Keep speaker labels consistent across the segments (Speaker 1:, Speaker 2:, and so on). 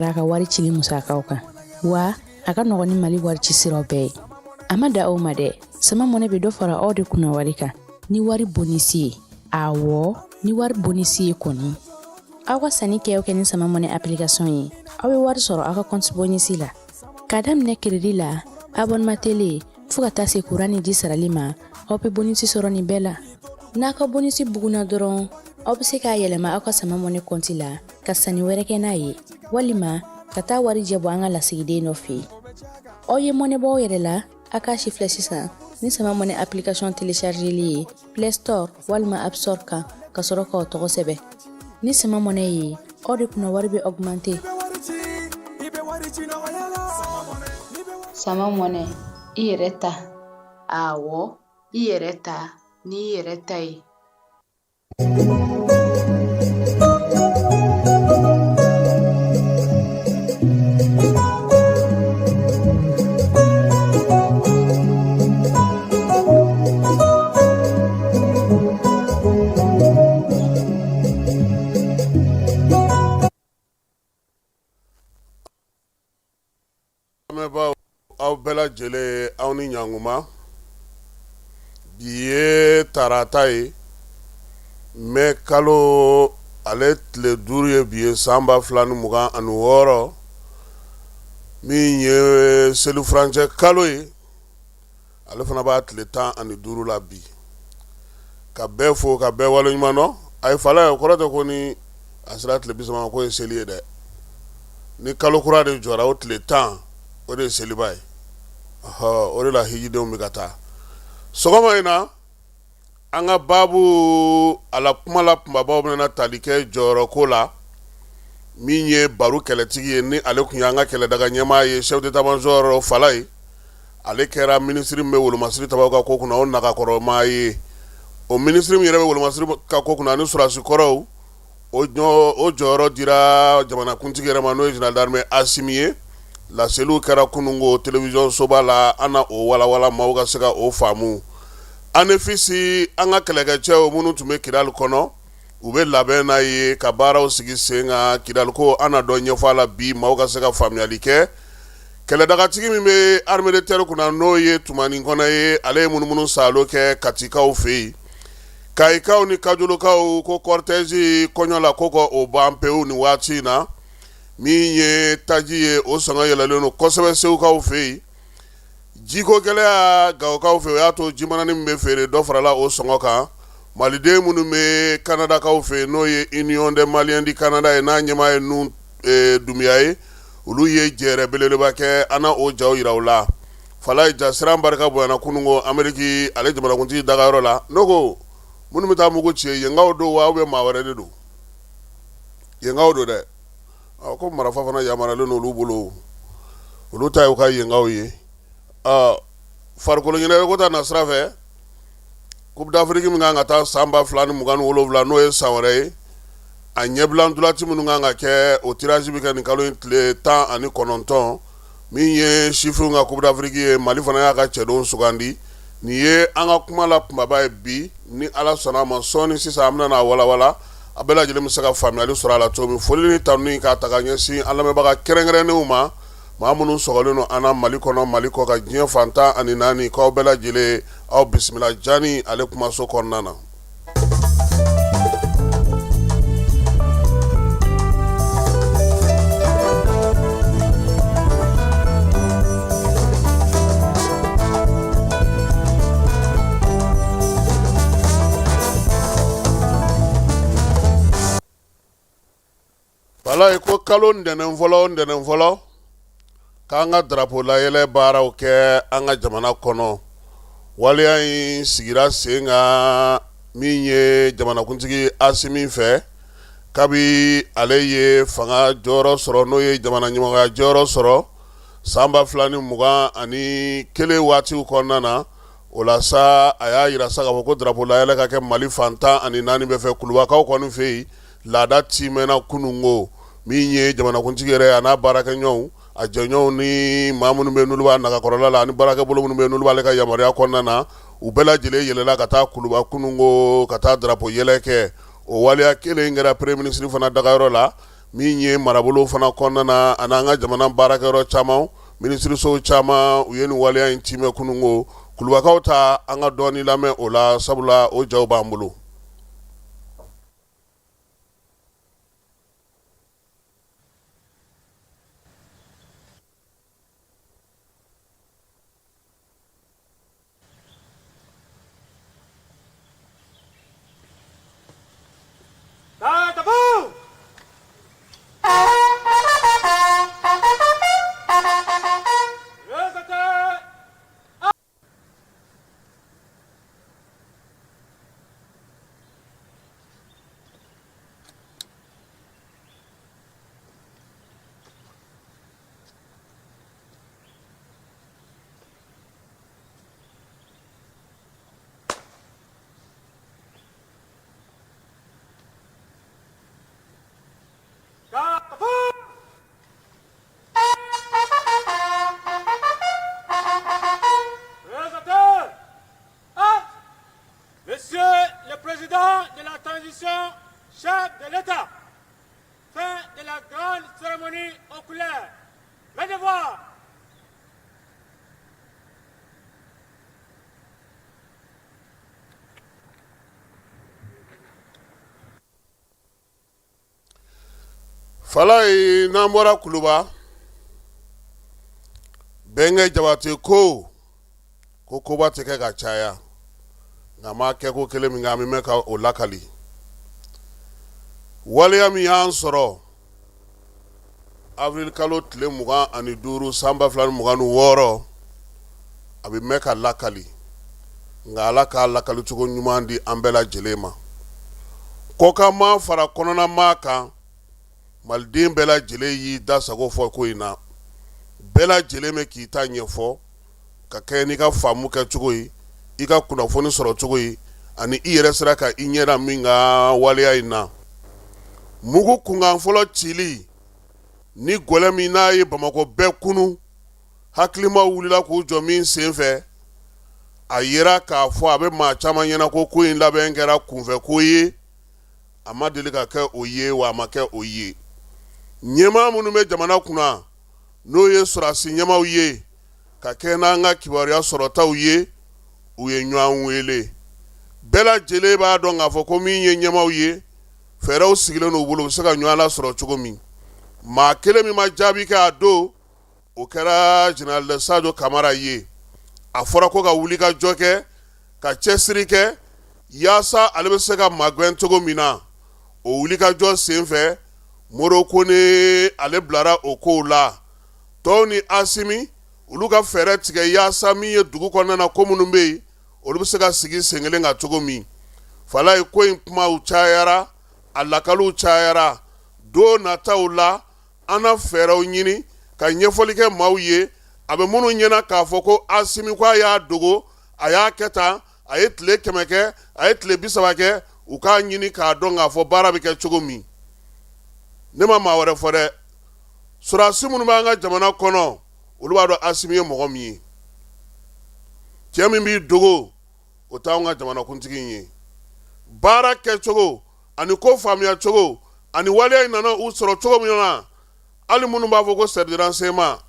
Speaker 1: A ka wari cili musakaw kan, wa a ka nɔgɔn ni Mali wari ci siraw bɛɛ ye. A ma da aw ma dɛ, Sama Mɔnɛ bɛ dɔ fara aw de kunna wari kan ni wari bonisi ye. Awɔ, ni wari bonisi ye kɔni. Aw ka sanni kɛ o kɛ ni Sama Mɔnɛ application ye, aw bɛ wari sɔrɔ aw ka compte bonisi la. K'a daminɛ crédit la, abonnement télé, fo ka taa se kuran ni ji sarali ma, aw bɛ bonisi sɔrɔ nin bɛɛ la. N'a ka bonisi bugunna dɔrɔn, aw bɛ se k'a yɛlɛma aw ka Sama Mɔnɛ compte la ka sanni wɛrɛ kɛ n'a ye, walima ka taa warijɛ bɔ an ka lasigiden dɔ fɛ yen. Aw ye mɔnɛ bɔ aw yɛrɛ la, a k'a si filɛ sisan ni Sama Mɔnɛ application téléchargeli ye Play Store walima App Store kan, ka sɔrɔ k'aw tɔgɔ sɛbɛn. Ni Sama Mɔnɛ ye, aw de kunna wari bɛ augmenter.
Speaker 2: Sama Mɔnɛ, i yɛrɛ ta. Awɔ, i yɛrɛ ta n'i yɛrɛ ta ye.
Speaker 3: Lamɛnbaaw, aw bɛɛ lajɛlen, aw ni ɲankuma. Bi ye tarata ye, mɛ kalo ale tile 5 ye bi ye, san 2026, min ye selifurancɛ kalo ye, ale fana b'a tile 15 la bi. Ka bɛɛ fo, ka bɛɛ waleɲuman dɔn. A ye fala ye, o kɔrɔ tɛ ko ni a sera tile 30 ko ye seli ye dɛ. Ni kalo kura de jɔra, o tile 10, o de ye seliba ye. Ɔhɔ, o de la hijidenw bɛ ka taa. Sɔgɔma in na, an ka baabu a la kuma la kunbabaw bɛna tali kɛ jɔyɔrɔko la. Min ye baro kɛlɛtigi ye, ni ale tun ye an ka kɛlɛdaga ɲɛmaa ye, chef d'état-major Falaye, ale kɛra minisiri min bɛ wolomasiri tabaw ka ko kunna, o nagakɔrɔmaa ye. O minisiri min yɛrɛ bɛ wolomasiri ka ko kunna ani sɔrɔdasi kɔrɔw, o jɔyɔrɔ dira jamanakuntigi yɛrɛ ma, n'o ye général d'armée Asimi ye. Laseliw kɛra kununko télévision soba la. An na o walawala maaw ka se ka o faamu. Anefis, an ka kɛlɛkɛcɛw minnu tun bɛ Kidali kɔnɔ, u bɛ labɛn na ye ka baaraw sigi sen kan Kidali ko. An na dɔ ɲɛfɔ a la bi, maaw ka se ka faamuyali kɛ. Kɛlɛdagatigi min bɛ armée de terre kunna, n'o ye Tumani Kɔnɛ ye, ale ye munumunu saalo kɛ Katikaw fɛ yen. Kayikaw ni Kajolokaw ko cortège kɔɲɔ la ko ka o ban pewu nin waati in na. Min ye taji ye, o sɔngɔ yɛlɛlen don kosɛbɛ Segukaw fɛ yen. Jiko gɛlɛya Gawokaw fɛ, o y'a to jimanani min bɛ feere, dɔ farala o sɔngɔ kan. Maliden minnu bɛ Kanadakaw fɛ yen, n'o ye Union des Maliens du Canada ye, n'a ɲɛmaa ye Nuhu Dunbiya ye, olu ye jɛrɛ belebeleba kɛ. An na o jaw yira u la. Falaye ja siran barika bonyana kununko Ameriki ale jamanakuntigi dagayɔrɔ la. N'o ko minnu bɛ taa mugu ci, yenkaw don wa, ou bien maa wɛrɛ de don? Yenkaw don dɛ. Ko marifa fana yamaruyalen don olu bolo, olu ta y'u ka yenkaw ye. Farikolo ɲɛnajɛ ko ta nasira fɛ, Coupe d'Afrique min kan ka taa san 2027, n'o ye san wɛrɛ ye, a ɲɛbila ntolaci minnu kan ka kɛ, o tirage bɛ kɛ nin kalo in tile 19. Min ye sifinw ka Coupe d'Afrique ye, Mali fana y'a ka cɛdenw sugandi. Nin ye an ka kuma la kunbaba ye bi. Ni Ala sɔnna a ma, sɔɔni sisan an bɛna n'a walawala, a bɛɛ lajɛlen bɛ se ka faamuyali sɔrɔ a la cogo min. Foli ni tanuni k'a ta ka ɲɛsin an lamɛnbaga kɛrɛnkɛrɛnnenw ma, maa minnu sɔgɔlen don an na Mali kɔnɔ, Mali kɔkan, diɲɛ fan 14, k'aw bɛɛ lajɛlen aw bisimila Jani ale kumaso kɔnɔna na. Walayi ko kalo ntɛnɛn fɔlɔ, ntɛnɛn fɔlɔ, k'an ka drapeau layɛlɛ baaraw kɛ an ka jamana kɔnɔ. Waleya in sigira sen kan min ye jamanakuntigi Asimi fɛ, kabi ale ye fanga jɔyɔrɔ sɔrɔ, n'o ye jamana ɲɛmɔgɔya jɔyɔrɔ sɔrɔ san 2021 waatiw kɔnɔna na. O la sa, a y'a jira sa k'a fɔ ko drapeau layɛlɛ ka kɛ Mali fan 14 bɛɛ fɛ. Kulubakaw kɔni fɛ yen, laada timɛna kununko. Min ye jamanakuntigi yɛrɛ a n'a baarakɛɲɔgɔnw, a jɛɲɔgɔnw ni maa minnu bɛ n'olu b'a nagakɔrɔla la, ani baarakɛbolo minnu bɛ n'olu b'ale ka yamaruya kɔnɔna na, u bɛɛ lajɛlen yɛlɛla ka taa Kuluba kununko ka taa drapeau yɛlɛ kɛ. O waleya kelen kɛra premier ministre fana dagayɔrɔ la. Min ye marabolo fana kɔnɔna na ani an ka jamana baarakɛyɔrɔ caman, minisirisow caman, u ye nin waleya in tiimɛ kununko. Kulubakaw ta, an ka dɔɔni lamɛn o la, sabula o jaw b'an bolo.
Speaker 4: Monsieur le Président de la Transition, chef de l'État, fin de la grande cérémonie aux couleurs. Mes devoirs.
Speaker 3: Falaye, n'an bɔra Kuluba, Bɛnkɛ Jabate ko ko koba tɛ kɛ ka caya, nka maa kɛ ko kelen min kɛ, an bɛ mɛn ka o lakali. Waleya min y'an sɔrɔ avril kalo tile 25 san 2026, a bɛ mɛn ka lakali, nka Ala k'a lakalicogo ɲuman di an bɛɛ lajɛlen ma. Kɔkanmaa fara kɔnɔnamaa kan, maliden bɛɛ lajɛlen y'i da sago fɔ ko in na. Bɛɛ lajɛlen bɛ k'i ta ɲɛfɔ ka kɛ n'i ka faamu kɛ cogo ye, i ka kunnafoni sɔrɔ cogo ye, ani i yɛrɛ sera ka i ɲɛ da min kan waleya in na. Mugu kunkan fɔlɔ cili ni gɛlɛ min n'a ye Bamakɔ bɛɛ kunu, hakilimaw wulila k'u jɔ min senfɛ, a yera k'a fɔ a bɛ maa caman ɲɛna ko ko in labɛn kɛra kunfɛ ko ye. A ma deli ka kɛ o ye, wa a ma kɛ o ye. Ɲɛmaa minnu bɛ jamana kunna, n'o ye sɔrɔdasi ɲɛmaaw ye, ka kɛ n'an ka kibaruya sɔrɔtaw ye, u ye ɲɔgɔn wele. Bɛɛ lajɛlen b'a dɔn k'a fɔ ko min ye ɲɛmaaw ye, fɛɛrɛw sigilen u bolo, u bɛ se ka ɲɔgɔn lasɔrɔ cogo min. Maa kelen min ma jaabi kɛ a don, o kɛra général Sadio Kamara ye. A fɔra ko ka wuli ka jɔ kɛ, ka cɛsiri kɛ yaasa ale bɛ se ka magɛn cogo min na. O wuli ka jɔ senfɛ, Moro Kone ale bilara o kow la. Tɔw ni Asimi, olu ka fɛɛrɛ tigɛ yaasa min ye dugu kɔnɔna na ko minnu bɛ yen, olu bɛ se ka sigi sen kelen kan cogo min. Falaye, ko in kumaw cayara, a lakaliw cayara. Don nataw la, an na fɛɛrɛw ɲini ka ɲɛfɔli kɛ maaw ye, a bɛ minnu ɲɛna k'a fɔ ko Asimi ko a y'a dogo, a y'a kɛ tan, a ye tile 100 kɛ, a ye tile 30 kɛ. U k'a ɲini k'a dɔn k'a fɔ baara bɛ kɛ cogo min. Ne ma maa wɛrɛ fɔ dɛ, sɔrɔdasi minnu b'an ka jamana kɔnɔ, olu b'a dɔn Asimi ye mɔgɔ min ye. Cɛ min b'i dogo, o t'anw ka jamanakuntigi in ye. Baara kɛcogo ani ko faamuya cogo ani waleya in nana u sɔrɔ cogo min na, hali minnu b'a fɔ ko service de renseignement,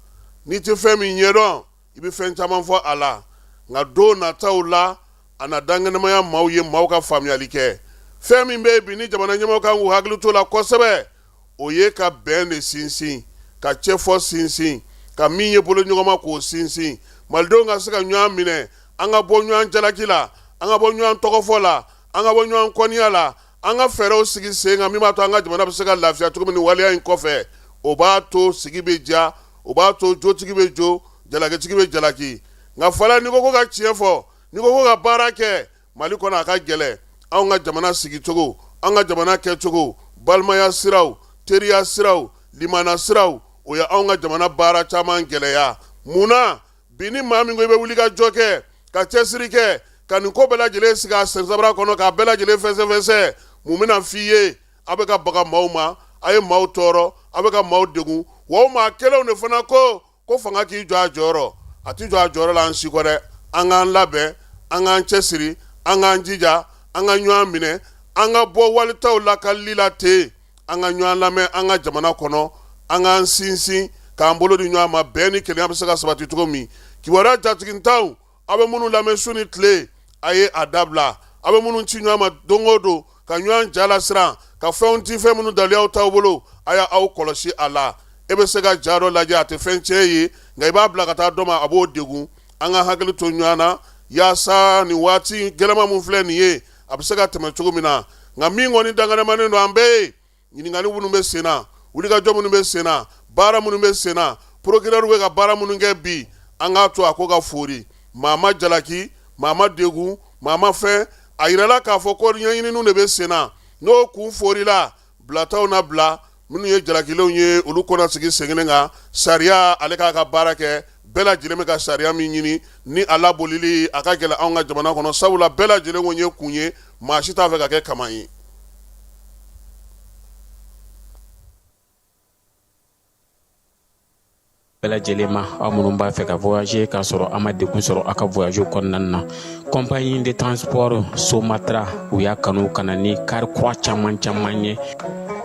Speaker 3: n'i tɛ fɛn min ɲɛdɔn, i bɛ fɛn caman fɔ a la. Nka don nataw la, a na dankɛnɛmaya maaw ye, maaw ka faamuyali kɛ. Fɛn min bɛ yen bi ni jamana ɲɛmaaw kan k'u hakili t'o la kosɛbɛ, o ye ka bɛn de sinsin, ka cɛfɔ sinsin, ka min ye boloɲɔgɔnma k'o sinsin, malidenw ka se ka ɲɔgɔn minɛ, an ka bɔ ɲɔgɔn jalaki la, an ka bɔ ɲɔgɔn tɔgɔfɔ la, an ka bɔ ɲɔgɔn kɔniya la, an ka fɛɛrɛw sigi sen kan min b'a to an ka jamana bɛ se ka lafiya cogo min. Ni waleya in kɔfɛ, o b'a to sigi bɛ diya, o b'a to jotigi bɛ jo, jalakitigi bɛ jalaki. Nka Falaye, n'i ko ko ka tiɲɛ fɔ, n'i ko ko ka baara kɛ Mali kɔnɔ, a ka gɛlɛn. Anw ka jamana sigicogo, an ka jamana kɛcogo, balimaya siraw, teriya siraw, limana siraw, o ye anw ka jamana baara caman gɛlɛya. Mun na bi ni maa min ko i bɛ wuli ka jɔ kɛ, ka cɛsiri kɛ, ka nin ko bɛɛ lajɛlen sigi a sensabara kɔnɔ, k'a bɛɛ lajɛlen fɛsɛfɛsɛ, mun bɛna f'i ye? A bɛ ka baga maaw ma, a ye maaw tɔɔrɔ, a bɛ ka maaw degun. Wa o maa kelenw de fana ko ko fanga k'i jɔ a jɔyɔrɔ. A tɛ jɔ a jɔyɔrɔ la an si kɔ dɛ. An k'an labɛn, an k'an cɛsiri, an k'an jija, an ka ɲɔgɔn minɛ, an ka bɔ walitaw lakalili la ten. An ka ɲɔgɔn lamɛn an ka jamana kɔnɔ, an k'an sinsin k'an bolo di ɲɔgɔn ma, bɛn ni kelenya bɛ se ka sabati cogo min. Kibaruya jatigintanw, aw bɛ minnu lamɛn su ni tile, a ye a dabila. Aw bɛ minnu ci ɲɔgɔn ma don o don ka ɲɔgɔn ja lasiran, ka fɛnw ci, fɛn minnu daliyaw t'aw bolo, a y'aw kɔlɔsi a la. E bɛ se ka ja dɔ lajɛ, a tɛ fɛn tiɲɛ ye, nka i b'a bila ka taa dɔ ma, a b'o degun. An ka hakili to ɲɔgɔn na yaasa nin waati gɛlɛma min filɛ nin ye, a bɛ se ka tɛmɛ cogo min na. Nka min kɔni danganamanen don an bɛɛ ye, ɲininkali minnu bɛ sen na, wulikajɔ minnu bɛ sen na, baara minnu bɛ sen na, procureur bɛ ka baara minnu kɛ bi, an k'a to a ko ka foori. Maa ma jalaki, maa ma degun, maa ma fɛn. A yirala k'a fɔ ko ɲɛɲininiw de bɛ sen na. N'o kun foorila, bilataw na bila. Minnu ye jalakilenw ye, olu ko na sigi sen kelen kan. Sariya ale k'a ka baara kɛ. Bɛɛ lajɛlen bɛ ka sariya min ɲini ni a labolili a ka gɛlɛn anw ka jamana kɔnɔ, sabula bɛɛ lajɛlen ko ye kun ye, maa si t'a fɛ ka kɛ kaman ye.
Speaker 5: Bɛɛ lajɛlen ma, aw minnu b'a fɛ ka voyager k'a sɔrɔ a ma degun sɔrɔ aw ka voyage kɔnɔna na, compagnie de transport Somatra, u y'a kanu ka na ni kari kura caman caman ye,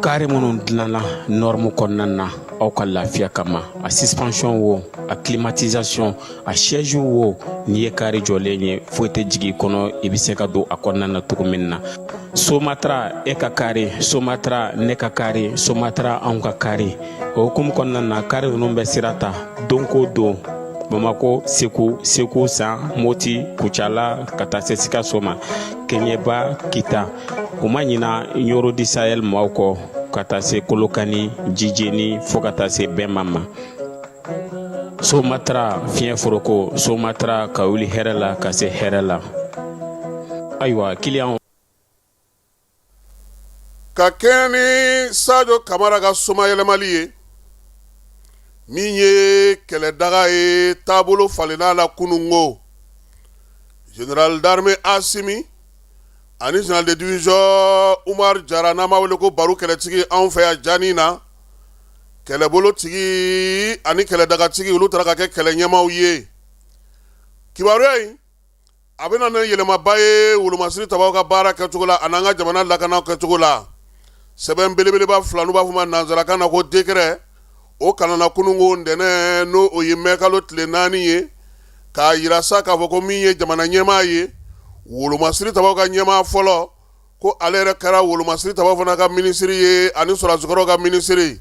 Speaker 5: kari minnu dilanna norme kɔnɔna na aw ka lafiya kama. A suspension wo, a climatisation, a siège wo, n'i ye kari jɔlen ye, foyi tɛ jigin i kɔnɔ, i bɛ se ka don a kɔnɔna na cogo min na. Somatra, e ka kari, Somatra, ne ka kari, Somatra, anw ka kari. O hukumu kɔnɔna na, kari ninnu bɛ sira ta don ko don Bamako, Segu, Segu San, Moti, Kucala, ka taa se Sikaso ma, Kɛɲɛba, Kita. U ma ɲina Ɲoro du Sahel maaw kɔ, ka taa se Kolokani, Jijeni, fo ka taa se Bɛnba ma. Somatra, fiɲɛ foroko, Somatra, ka wuli hɛrɛ la ka se hɛrɛ la. Ayiwa, kiliyanw.
Speaker 3: Ka kɛɲɛ ni Sajo Kamara ka somayɛlɛmali ye, min ye kɛlɛdaga ye, taabolo falenna la kununko. Général d'armée Asimi ani général de division Umar Jara, n'an b'a wele ko Baru kɛlɛtigi anw fɛ yan Jani na, kɛlɛbolotigi ani kɛlɛdagatigi, olu taara ka kɛ kɛlɛ ɲɛmaaw ye. Kibaruya in, a bɛ na ni yɛlɛmaba ye wolomasiri tabaw ka baara kɛcogo la ani an ka jamana lakana kɛcogo la. Sɛbɛn belebeleba fila, n'u b'a fɔ ma nansarakan na ko décret, o kalanna kununko ntɛnɛn, n'o o ye mɛkalo tile 4 ye, k'a yira sa k'a fɔ ko min ye jamana ɲɛmaa ye, wolomasiri tabaw ka ɲɛmaa fɔlɔ, ko ale yɛrɛ kɛra wolomasiri tabaw fana ka minisiri ye ani sɔrɔdasikɔrɔw ka minisiri.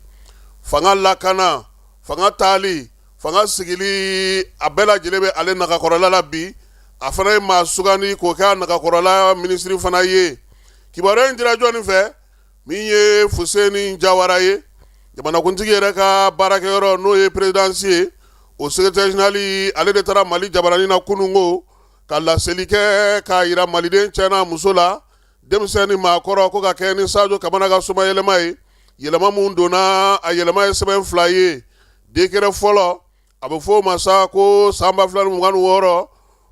Speaker 3: Fanga lakana, fanga taali, fanga sigili, a bɛɛ lajɛlen bɛ ale nagakɔrɔla la bi. A fana ye maa sugandi k'o kɛ a nagakɔrɔla minisiri fana ye. Kibaruya in dira jɔnni fɛ? Min ye Fuseni Jawara ye, jamanakuntigi yɛrɛ ka baarakɛyɔrɔ, n'o ye présidence ye, o secrétaire général, ale de taara Mali jabaranin na kununko ka laseli kɛ k'a yira maliden cɛ n'a muso la, denmisɛn ni maakɔrɔ, ko ka kɛ ni Sajo Kamara ka somayɛlɛma ye. Yɛlɛma mun donna a, yɛlɛma ye sɛbɛn fila ye. Décret fɔlɔ, a bɛ fɔ o ma sa ko san 2026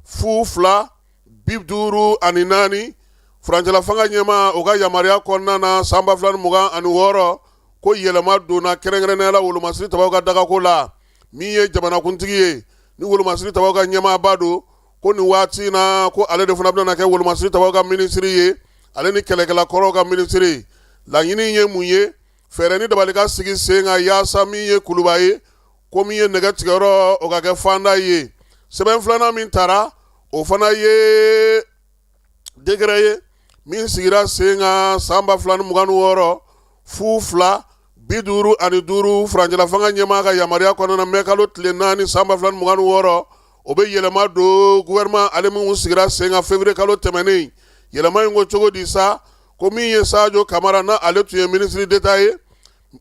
Speaker 3: 02 54, furancɛla fanga ɲɛmaa o ka yamaruya kɔnɔna na, san 2026, ko yɛlɛma donna kɛrɛnkɛrɛnnenya la wolomasiri tabaw ka dagako la. Min ye jamanakuntigi ye ni wolomasiri tabaw ka ɲɛmaaba don, ko nin waati in na, ko ale de fana bɛna kɛ wolomasiri tabaw ka minisiri ye, ale ni kɛlɛkɛla kɔrɔw ka minisiri. Laɲini ye mun ye? Fɛɛrɛ ni dabali ka sigi sen kan yaasa min ye kuluba ye, ko min ye nɛgɛ tigɛyɔrɔ, o ka kɛ fanda ye. Sɛbɛn filanan min tara, o fana ye décret ye min sigira sen kan san 2026 02 55, furancɛla fanga ɲɛmaa ka yamaruya kɔnɔna, mɛkalo tile 4 san 2026. O bɛ yɛlɛma don gouvernement ale min sigira sen kan février kalo tɛmɛnen. Yɛlɛma in ko cogo di sa? Ko min ye Sajo Kamara, na ale tun ye ministre d'État ye,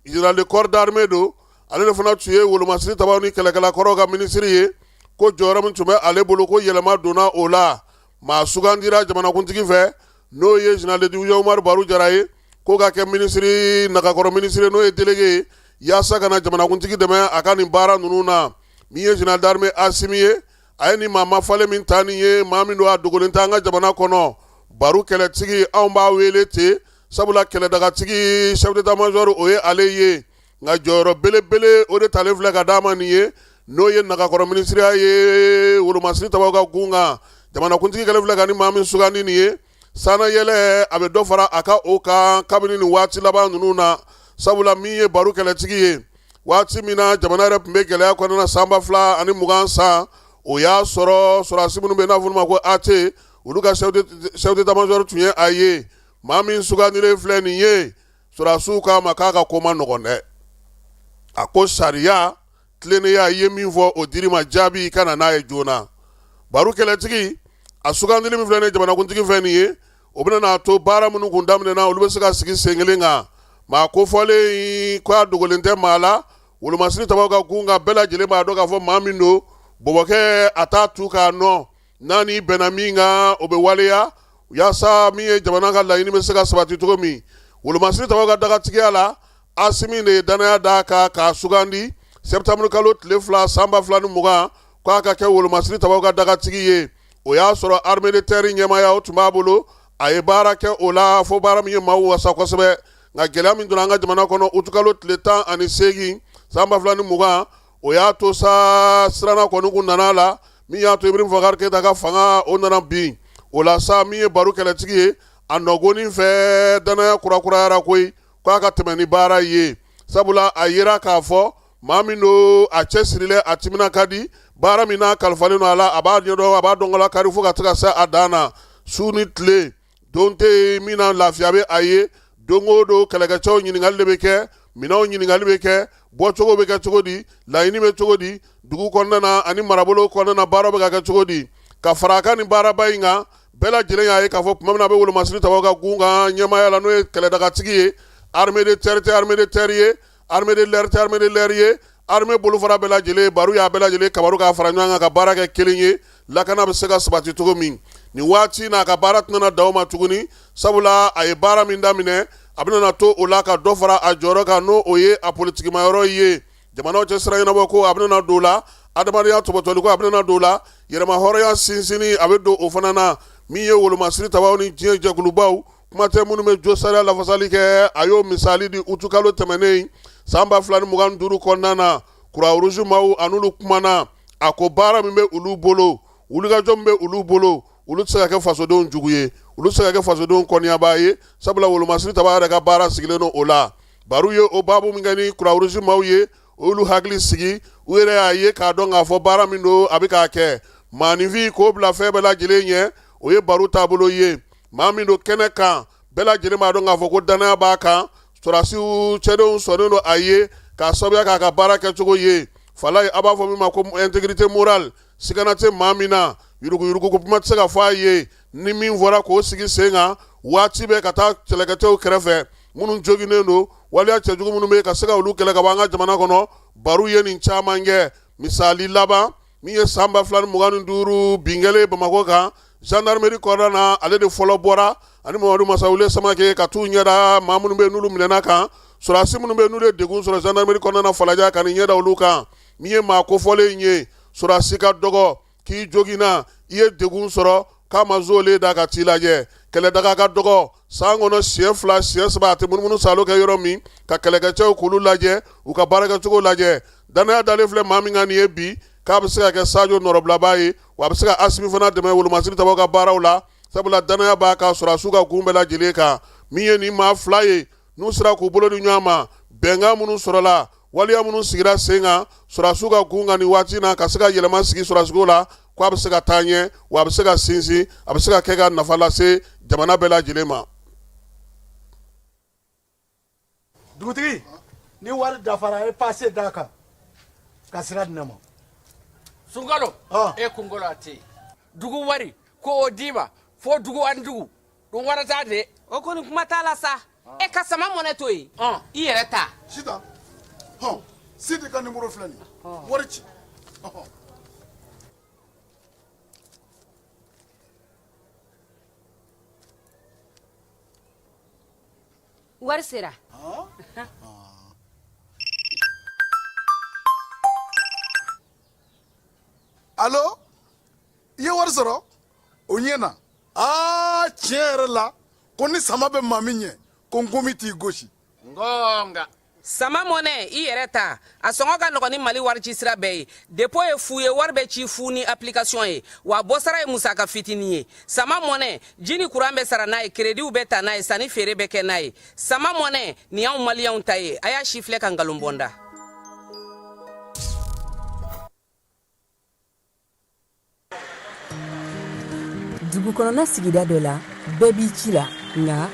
Speaker 3: général de corps d'armée don, ale de fana tun ye wolomasiri tabaw ni kɛlɛkɛla kɔrɔw ka minisiri ye, ko jɔyɔrɔ min tun bɛ ale bolo, ko yɛlɛma donna o la. Maa sugandira jamanakuntigi fɛ, n'o ye général de division Umaru Baru Jara ye, ko ka kɛ minisiri nagakɔrɔ minisiri, n'o ye délégué ye, yaasa ka na jamanakuntigi dɛmɛ a ka nin baara ninnu na. Min ye général d'armée Asimi ye, a ye nin maa mafalen min ta nin ye, maa min don, a dogolen tɛ an ka jamana kɔnɔ, Baru kɛlɛtigi, anw b'a wele ten, sabula kɛlɛdagatigi, chef d'état major, o ye ale ye. Nka jɔyɔrɔ belebele o de talen filɛ ka d'a ma nin ye, n'o ye nagakɔrɔ minisiriya ye wolomasiri tabaw ka gun kan. Jamanakuntigi kɛlen filɛ ka ni maa min sugandi nin ye, sanayɛlɛ a bɛ dɔ fara a ka o kan kabini nin waati laban ninnu na. Sabula min ye Baru kɛlɛtigi ye, waati min na jamana yɛrɛ tun bɛ gɛlɛya kɔnɔna na san 2020 san, o y'a sɔrɔ sɔrɔdasi minnu bɛ n'a fɔ ma ko AT, olu ka chef d'état-major tun ye a ye. Maa min sugandilen filɛ nin ye, sɔrɔdasiw k'a ma k'a ka ko man nɔgɔn dɛ. A ko sariya, tilennenya, i ye min fɔ o dir'i ma, jaabi i ka na n'a ye joona. Baru kɛlɛtigi, a sugandili min filɛ nin ye jamanakuntigi fɛ nin ye, o bɛna n'a to baara minnu kun daminɛna, olu bɛ se ka sigi sen kelen kan. Maa kofɔlen ko a dogolen tɛ maa la, wolomasiri tabaw ka gun kan, bɛɛ lajɛlen b'a dɔn k'a fɔ maa min don, bɔbɔkɛ a t'a tu k'a nɔ n'a ni bɛnna min kan, o bɛ waleya yaasa min ye jamana ka laɲini bɛ se ka sabati cogo min. Wolomasiri tabaw ka dagatigiya la, Asimi de ye dannaya d'a kan k'a sugandi septembre kalo tile 2 san 2020 k'a ka kɛ wolomasiri tabaw ka dagatigi ye. O y'a sɔrɔ armée de terre ɲɛmaaya o tun b'a bolo, a ye baara kɛ o la fo baara min ye maaw wasa kosɛbɛ. Nka gɛlɛya min donna an ka jamana kɔnɔ utukalo tile 18 san 2020, o y'a to sa siranna kɔni kun nana a la, min y'a to Ibrahim Boubacar Keita ka fanga o nana bin. O la sa, min ye Baru kɛlɛtigi ye, a nɔgɔnin fɛ dannaya kurakurayara koyi k'a ka tɛmɛ ni baara ye, sabula a yera k'a fɔ maa min don, a cɛsirilen, a timina ka di baara min n'a kalifalen don a la, a b'a ɲɛdɔn, a b'a dɔnkɔla kari fo ka se ka se a dan na. Su ni tile, don tɛ yen min na lafiya bɛ a ye. Don o don kɛlɛkɛcɛw ɲininkali de bɛ kɛ, minɛnw ɲininkali bɛ kɛ, bɔcogo bɛ kɛ cogo di, laɲini bɛ cogo di, dugu kɔnɔna na ani marabolo kɔnɔna na, baara bɛ ka kɛ cogo di. Ka fara a kan nin baaraba in kan, bɛɛ lajɛlen y'a ye k'a fɔ tuma min na a bɛ wolomasiri tabaw ka gun kan ɲɛmaaya la, n'o ye kɛlɛdagatigi ye, armée de terre tɛ armée de terre ye, armée de l'air tɛ armée de l'air ye, armée bolofara bɛɛ lajɛlen, Baru y'a bɛɛ lajɛlen kabaru k'a fara ɲɔgɔn kan ka baara kɛ kelen ye, lakana bɛ se ka sabati cogo min. Nin waati n'a ka baara tɛna dan o ma tuguni, sabula a ye baara min daminɛ, a bɛna to o la ka dɔ fara a jɔyɔrɔ kan, n'o o ye a politikimayɔrɔ ye. Jamanaw cɛ sira ɲɛnabɔ ko, a bɛna don o la, adamadenya tɔbɔtɔli ko, a bɛna don o la, yɛrɛma hɔrɔnya sinsinni, a bɛ don o fana na. Min ye wolomasiri tabaw ni diɲɛ jɛkulubaw, kuma tɛ minnu bɛ jo sariya lafasali kɛ, a y'o misali di utukalo tɛmɛnen san 2025 kɔnɔna na. Croix Rouge maaw, a n'olu kumana, a ko baara min bɛ olu bolo, wulikajɔ min bɛ olu bolo, olu tɛ se ka kɛ fasodenw jugu ye, olu tɛ se ka kɛ fasodenw kɔniyabaa ye, sabula wolomasiri taba yɛrɛ ka baara sigilen don o la. Baru ye o baabu min kɛ ni Croix Rouge maaw ye, olu hakili sigi, u yɛrɛ y'a ye k'a dɔn k'a fɔ baara min don, a bɛ k'a kɛ. Maaninfin k'o bila fɛn bɛɛ lajɛlen ɲɛ, o ye Baru taabolo ye. Maa min don kɛnɛ kan, bɛɛ lajɛlen b'a dɔn k'a fɔ ko dannaya b'a kan, sɔrɔdasiw cɛdenw sɔnnen don a ye k'a sababuya k'a ka baara kɛcogo ye. Falaye, a b'a fɔ min ma ko intégrité morale, sigana tɛ maa min na, yuruguyurugu ko kuma tɛ se ka fɔ a ye. Ni min fɔra k'o sigi sen kan waati bɛɛ ka taa kɛlɛkɛcɛw kɛrɛfɛ minnu joginnen don, waleya cɛjugu minnu bɛ ka se ka olu kɛlɛ ka bɔ an ka jamana kɔnɔ, Baru ye nin caman kɛ. Misali laban min ye san 2025 bin kɛlen Bamakɔ kan gendarmerie kɔnɔna na, ale de fɔlɔ bɔra ani Mamadu Masawule Samakɛ ka t'u ɲɛda maa minnu bɛ n'olu minɛna kan, sɔrɔdasi minnu bɛ n'olu ye degun sɔrɔ gendarmerie kɔnɔna na Falajɛ, ka nin ɲɛda olu kan. Min ye maa kofɔlen ye, sɔrɔdasi ka dɔgɔ k'i joginna, i ye degun sɔrɔ, k'a ma zolen da ka t'i lajɛ. Kɛlɛdaga ka dɔgɔ san kɔnɔ siɲɛ 2, siɲɛ 3, a tɛ munumunu salo kɛ yɔrɔ min ka kɛlɛkɛcɛw k'olu lajɛ, u ka baarakɛcogo lajɛ. Dannaya dalen filɛ maa min kan nin ye bi, k'a bɛ se ka kɛ Sajo nɔrɔbilabaa ye, wa a bɛ se ka Asimi fana dɛmɛ wolomasiri tabaw ka baaraw la, sabula dannaya b'a kan sɔrɔdasiw ka gun bɛɛ lajɛlen kan. Min ye nin maa fila ye, n'u sera k'u bolo di ɲɔgɔn ma, bɛnkan minnu sɔrɔla, waleya minnu sigira sen kan sɔrɔdasiw ka gun kan nin waati na, ka se ka yɛlɛma sigi sɔrɔdasiko la, k'a bɛ se ka taa ɲɛ, wa a bɛ se ka sinsin, a bɛ se ka kɛ ka nafa lase jamana bɛɛ lajɛlen ma.
Speaker 6: Dugutigi, ni wari dafara, e pase d'a kan ka sira di ne ma.
Speaker 7: Sunkalo, e kunkolo a tɛ yen. Dugu wari ko o d'i ma fo dugu ani dugu dun wara t'a de.
Speaker 8: O kɔni kuma t'a la sa, e ka sama mɔnɛ to yen, i yɛrɛ ta.
Speaker 6: Sitan, hɔn, Sidi ka nimoro filɛ nin ye, wari ci.
Speaker 8: Wari sera.
Speaker 6: Alo, i ye wari sɔrɔ? O ɲɛna. Aa, tiɲɛ yɛrɛ la, ko ni sama bɛ maa min ɲɛ, ko nkomi t'i gosi.
Speaker 7: Ngonga.
Speaker 8: Sama mɔnɛ i yɛrɛ ta a sɔngɔ ka nɔgɔn ni Mali warici sira bɛɛ ye. Dépôt ye fu ye, wari bɛ ci fu ni application ye, wa bɔsara ye musaka fitinin ye. Sama mɔnɛ, ji ni kuran bɛ sara n'a ye, créditw bɛ ta n'a ye, sanni feere bɛ kɛ n'a ye. Sama mɔnɛ nin y'anw maliyɛnw ta ye, a y'a sifilɛ ka nkalon bɔ n da.
Speaker 9: Dugu kɔnɔna sigida dɔ la, bɛɛ b'i ci la, nka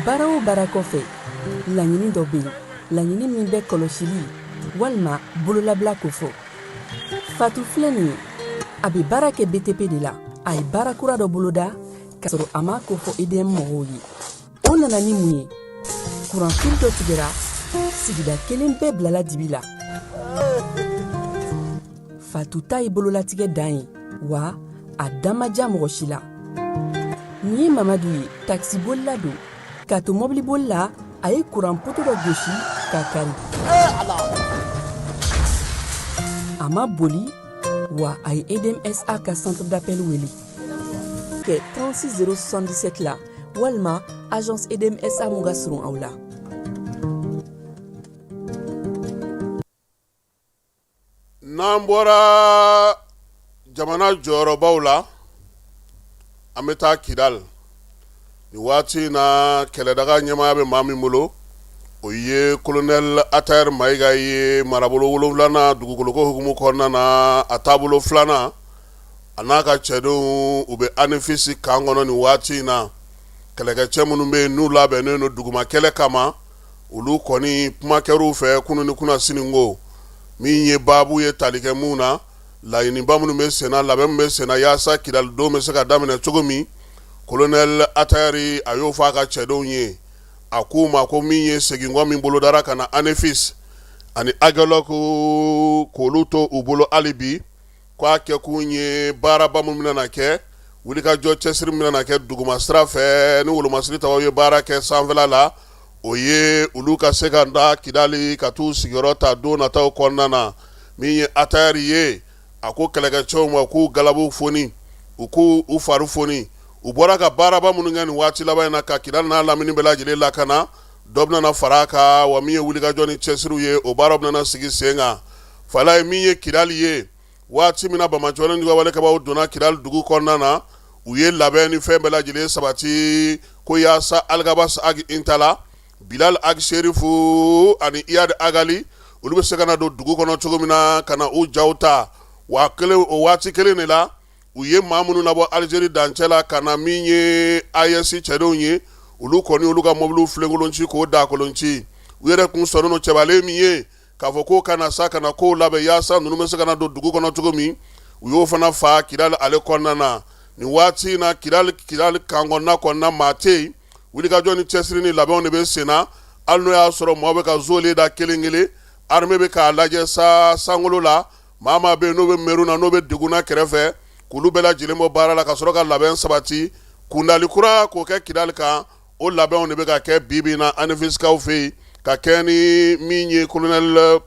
Speaker 9: baara o baara kɔfɛ, laɲini dɔ bɛ yen, laɲini min bɛ kɔlɔsili walima bololabila kofɔ. Fatu filɛ nin ye, a bɛ baara kɛ BTP de la. A ye baara kura dɔ boloda k'a sɔrɔ a m'a kofɔ EDM mɔgɔw ye. O nana ni mun ye? Kuranfili dɔ tigɛra, sigida kelen bɛɛ bilala dibi la. Fatu ta ye bololatigɛ dan ye, wa a da ma diya mɔgɔ si la. Nin ye Mamadu ye, takisibolila don. K'a to mɔbiliboli la, a ye kuran poto dɔ gosi k'a kari. A ma boli, wa a ye EDMSA ka centre d'appel wele kɛ 36 077 la walima agence EDMSA mun ka surun aw la.
Speaker 3: N'an bɔra jamana jɔyɔrɔbaw la, an bɛ taa Kidali. Nin waati in na, kɛlɛdaga ɲɛmaaya bɛ maa min bolo, o ye kolonɛli Atayɛri Mayiga ye. Marabolo wolonwulanan dugukoloko hukumu kɔnɔna na, a taabolo filanan, a n'a ka cɛdenw, u bɛ Anefisi kan kɔnɔ nin waati in na. Kɛlɛkɛcɛ minnu bɛ yen n'u labɛnnen don duguma kɛlɛ kama, olu kɔni kuma kɛr'u fɛ kunun ni kunasini ko min ye baabu ye tali kɛ mun na, laɲiniba minnu bɛ senna, labɛn min bɛ senna yaasa Kidali don bɛ se ka daminɛ cogo min. Kolonɛli Atayɛri a y'o fɔ a ka cɛdenw ye. A k'u ma ko min ye seginkɔ min bolodara ka na Anefis ani Agelɔku k'olu to u bolo hali bi, k'a kɛkun ye baaraba min bɛna kɛ, wulikajɔ cɛsiri min bɛna kɛ duguma sira fɛ ni wolomasiri tabaw ye baara kɛ sanfɛla la, o ye olu ka se ka da Kidali ka t'u sigiyɔrɔ ta don nataw kɔnɔna na. Min ye Atayɛri ye, a ko kɛlɛkɛcɛw ma k'u galabu foni, u k'u u fari foni. U bɔra ka baaraba minnu kɛ nin waati laban in na ka Kidali n'a lamini bɛɛ lajɛlen lakana, dɔ bɛna fara a kan, wa min ye wulikajɔ ni cɛsiriw ye, o baaraw bɛna sigi sen kan. Fala ye min ye Kidali ye, waati min na banbaanciwale ni juguwalekɛbaaw donna Kidali dugu kɔnɔna na, u ye labɛn ni fɛn bɛɛ lajɛlen sabati ko yaasa Alikabasi Agi Intala, Bilal Agi Serifu ani Iyadi Agali, olu bɛ se ka na don dugu kɔnɔ cogo min na ka na u jaw ta. Wa kelen o waati kelen de la, u ye maa minnu nabɔ Alizeri dancɛ la ka na min ye AES cɛdenw ye, olu kɔni olu ka mɔbiliw filenkolon ci k'o dakolon ci. U yɛrɛ kun sɔnnen don cɛbalen min ye k'a fɔ ko ka na sa ka na kow labɛn yaasa ninnu bɛ se ka na don dugu kɔnɔ cogo min, u y'o fana fa Kidali ale kɔnɔna na. Nin waati in na, Kidali Kidali kan kɔnɔna kɔnɔna maa tɛ yen. Wulikajɔ ni cɛsiri ni labɛnw de bɛ sen na, hali n'o y'a sɔrɔ maaw bɛ ka zole da kelen kelen. Armée bɛ k'a lajɛ sa sankolo la, maa maa bɛ yen n'o bɛ mɛru na, n'o bɛ degun na kɛrɛfɛ, k'olu bɛɛ lajɛlen bɔ baara la ka sɔrɔ ka labɛn sabati kundali kura k'o kɛ Kidali kan. O labɛnw de bɛ ka kɛ bi bi in na Anefisikaw fɛ yen, ka kɛ ni min ye kolonɛli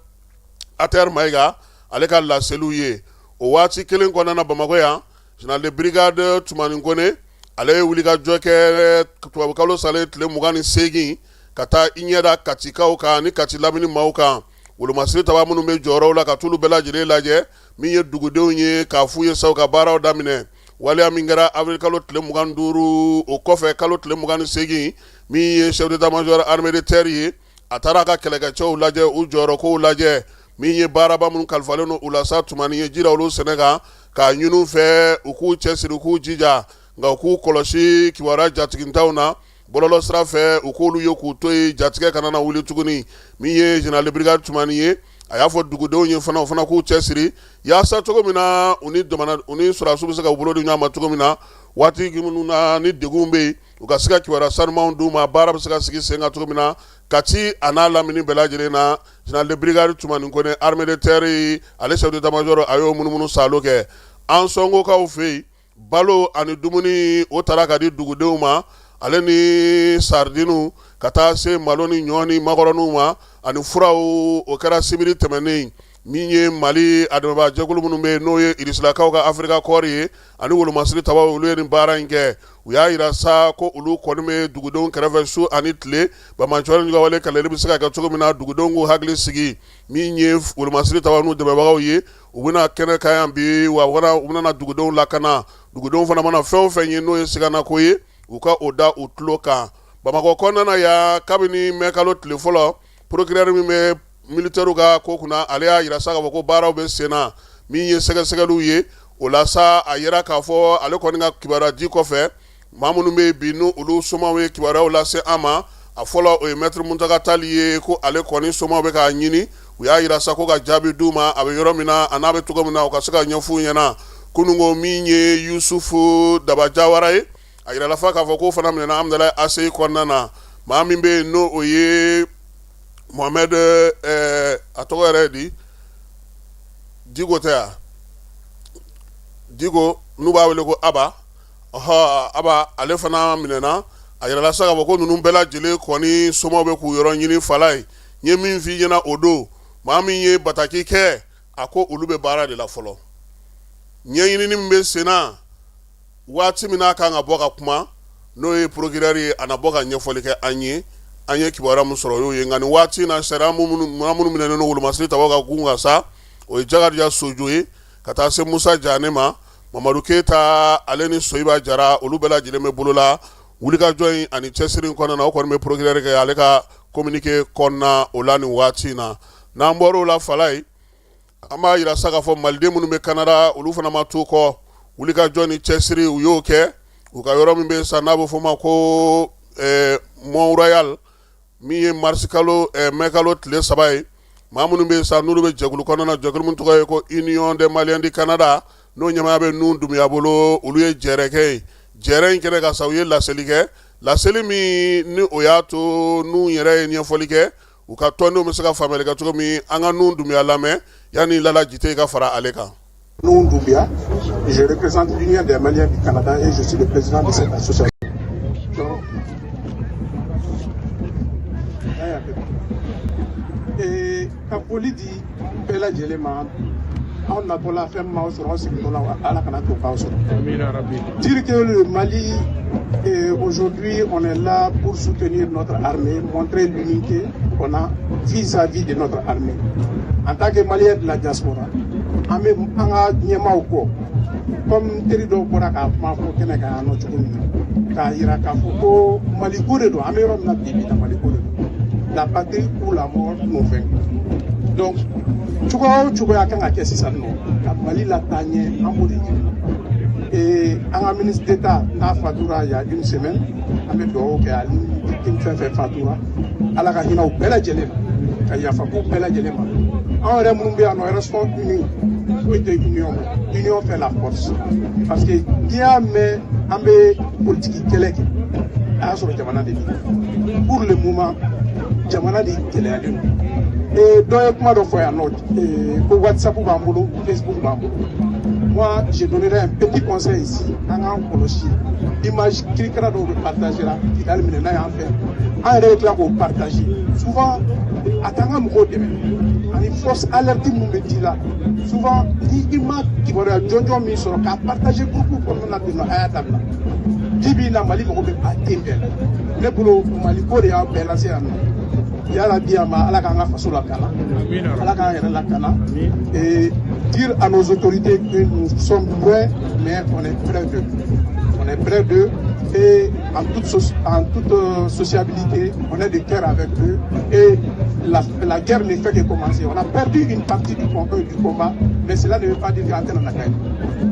Speaker 3: Atayɛri Mayiga ale ka laseliw ye. O waati kelen kɔnɔna na, Bamakɔ yan, général de brigade Tumani Kone ale ye wulikajɔ kɛ tubabukalo salen tile 28 ka taa i ɲɛ da Katikaw kan ni Kati lamini maaw kan, wolomasiri taba minnu bɛ jɔyɔrɔw la, ka t'olu bɛɛ lajɛlen lajɛ. Min ye dugudenw ye, k'a f'u ye sa u ka baaraw daminɛ. Waleya min kɛra avril kalo tile 25, o kɔfɛ kalo tile 28, min ye chef d'état major armée de terre ye, a taara a ka kɛlɛkɛcɛw lajɛ, u jɔyɔrɔkow lajɛ. Min ye baaraba minnu kalifalen don u la sa, Tumani ye ji da olu sɛnɛ kan k'a ɲini u fɛ u k'u cɛsiri, u k'u jija, nka u k'u kɔlɔsi kibaruya jatigintaw na bɔlɔlɔ sira fɛ, u k'olu ye k'u to yen, jatigɛ kana na wuli tuguni. Min ye général de brigade Tumani ye, a y'a fɔ dugudenw ye fana, o fana k'u cɛsiri yaasa cogo min na u ni jamana, u ni sɔrɔdasiw bɛ se ka u bolo di ɲɔgɔn ma cogo min na, waati minnu na ni degun bɛ yen, u ka se ka kibaruya sanumanw d'u ma, baara bɛ se ka sigi sen kan cogo min na Kati a n'a lamini bɛɛ lajɛlen na. Général de brigade Tumani Kone, armée de terre ale chef d'état major, a y'o munumunu saalo kɛ Ansɔngokaw fɛ yen. Balo ani dumuni, o taara ka di dugudenw ma, ale ni saridiniw, ka taa se malo ni ɲɔ ni makɔrɔniw ma ani furaw. O kɛra sibiri tɛmɛnen. Min ye Mali a dɛmɛbaa jɛkulu minnu bɛ yen n'o ye Irisilakaw ka Africa Corps ye ani wolomasiri tabaw olu ye nin baara in kɛ. U y'a jira sa ko olu kɔni bɛ dugudenw kɛrɛfɛ su ani tile, banbaanciwale ni wale kɛlɛli bɛ se ka kɛ cogo min na dugudenw k'u hakili sigi. Min ye wolomasiri tabaw n'u dɛmɛbagaw ye, u bɛna kɛnɛ kan yan bi, wa u bɛna na dugudenw lakana. Dugudenw fana mana fɛn o fɛn ye n'o ye siganako ye, u ka o da u tulo kan. Bamakɔ kɔnɔna na yan, kabini mɛkalo tile fɔlɔ, procureur min bɛ militaire ka ko kunna, ale y'a jira sa k'a fɔ ko baaraw bɛ sen na. Min ye sɛgɛsɛgɛliw ye, o la sa a yira k'a fɔ ale kɔni ka kibaruya di kɔfɛ, maa minnu bɛ bi n' olu somaw ye kibaruyaw lase an ma, a fɔlɔ o ye maître Muntaga Tali ye, ko ale kɔni somaw bɛ k'a ɲini. U y'a jira sa ko ka jaabi d'u ma, a bɛ yɔrɔ min na a n'a bɛ cogo min na, u ka se ka ɲɛfɔ u ɲɛna. Kununko min ye Yusufu Daba Jawara ye, a yirala fa k'a fɔ k'o fana minɛna Hamdallaye ACI kɔnɔna na. Maa min bɛ yen n'o o ye Mohamed, a tɔgɔ yɛrɛ di Diko tɛ yan, Diko n'u b'a wele ko Aba, ɔhɔ Aba, ale fana minɛna. A yirala sa k'a fɔ ko ninnu bɛɛ lajɛlen kɔni somaw bɛ k'u yɔrɔ ɲini. Fala ye n ye min f'i ɲɛna o don, maa min ye bataki kɛ, a ko olu bɛ baara de la fɔlɔ, ɲɛɲinini min bɛ sen na. Waati min n'a kan ka bɔ ka kuma, n'o ye procureur ye, a na bɔ ka ɲɛfɔli kɛ an ye. An ye kibaruya min sɔrɔ o y'o ye. Nka nin waati in na, sariya maa minnu minɛnen don wolomasiri tabaw ka gun kan sa, o ye Jakarija Sojo ye, ka taa se Musa Jane ma, Mamadu Keyita, ale ni Soyiba Jara, olu bɛɛ lajɛlen bɛ bolo la. Wulikajɔ in ani cɛsiri in kɔnɔna na, o kɔni bɛ procureur kɛ ale ka communiqué kɔnɔna o la nin waati in na. N'an bɔr'o la, Falaye, an b'a jira sa k'a fɔ maliden minnu bɛ Canada, olu fana ma to kɔ. Wulikajɔ ni cɛsiri, u y'o kɛ u ka yɔrɔ min bɛ sa n'a bɛ f'o ma ko Mont Royal. Min ye mars kalo, mai kalo tile 3 ye, maa minnu bɛ sa n'olu bɛ jɛkulu kɔnɔna na, jɛkulu min tɔgɔ ye ko Union des Maliens du Canada, n'o ɲɛmaaya bɛ Nuhu Dunbiya bolo, olu ye jɛrɛ kɛ yen. Jɛrɛ in kɛnɛ kan sa, u ye laseli kɛ, laseli min ni o y'a to Nuhu yɛrɛ ye ɲɛfɔli kɛ u ka tɔndenw bɛ se ka faamuyali kɛ cogo min. An ka Nuhu Dunbiya lamɛn yanni Lala Jite ka fara ale kan.
Speaker 10: Nouhoum Doumbia, je représente l'Union des Maliens du Canada et je suis le président de cette association. Et ka foli di bɛɛ lajɛlen ma. Aw natɔla fɛn min m'aw sɔrɔ, aw segintɔla, Ala kana to k'aw sɔrɔ. Dire que le Mali, aujourd'hui, on est là pour soutenir notre armée, montrer l'unité qu'on a vis-à-vis de notre armée. En tant que Malien de la diaspora, an bɛ an ka ɲɛmaaw kɔ, comme teri dɔw bɔra k'a kuma fɔ kɛnɛ kan yan nɔ cogo min na, k'a yira k'a fɔ ko Maliko de don. An bɛ yɔrɔ min na bi bi na, Maliko de don. La patrie ou la mort nous vainc. Donc cogoya o cogoya kan ka kɛ sisan nɔ ka Mali lataa ɲɛ, an b'o de ɲini. Et an ka ministre d'État n'a fatura il y a une semaine, an bɛ dugawu kɛ ani victime fɛn fɛn fatura, Ala ka hinɛ u bɛɛ lajɛlen ma, ka yafa k'u bɛɛ lajɛlen ma. Anw yɛrɛ minnu bɛ yan nɔ, restons unis. Foyi tɛ union bɔ, union fait la force, parce que n'i y'a mɛn an bɛ politiki kɛlɛ kɛ, a y'a sɔrɔ jamana de bɛ. Pour le moment, jamana de gɛlɛyalen don. Et dɔ ye kuma dɔ fɔ yan nɔ ko WhatsApp b'an bolo, Facebook b'an bolo. Moi, je donnerai un petit conseil ici. An k'an kɔlɔsi image kirikara dɔw bɛ partager la. Kidali minɛ n'a y'an fɛ, an yɛrɛ bɛ tila k'o partager souvent, a t'an ka mɔgɔw dɛmɛ. Ani fausse alerte minnu bɛ di la souvent, ni i ma kibaruya jɔnjɔn min sɔrɔ k'a partager groupe kɔnɔna na ten nɔ, a y'a dabila. Bi bi in na, Mali mago bɛ a den bɛɛ la. Ne bolo, Mali ko de y'aw bɛɛ lase yan nɔ. Yala bi a ma, Ala k'an ka faso lakana, Ala k'an yɛrɛ lakana. Et dire à nos autorités que nous sommes loin, mais on est près d'eux, on est près d'eux et en toute sociabilité, on est de cœur avec eux et la guerre ne fait que commencer. On a perdu une partie du combat, mais cela ne veut pas dire qu'an tɛna na gagner.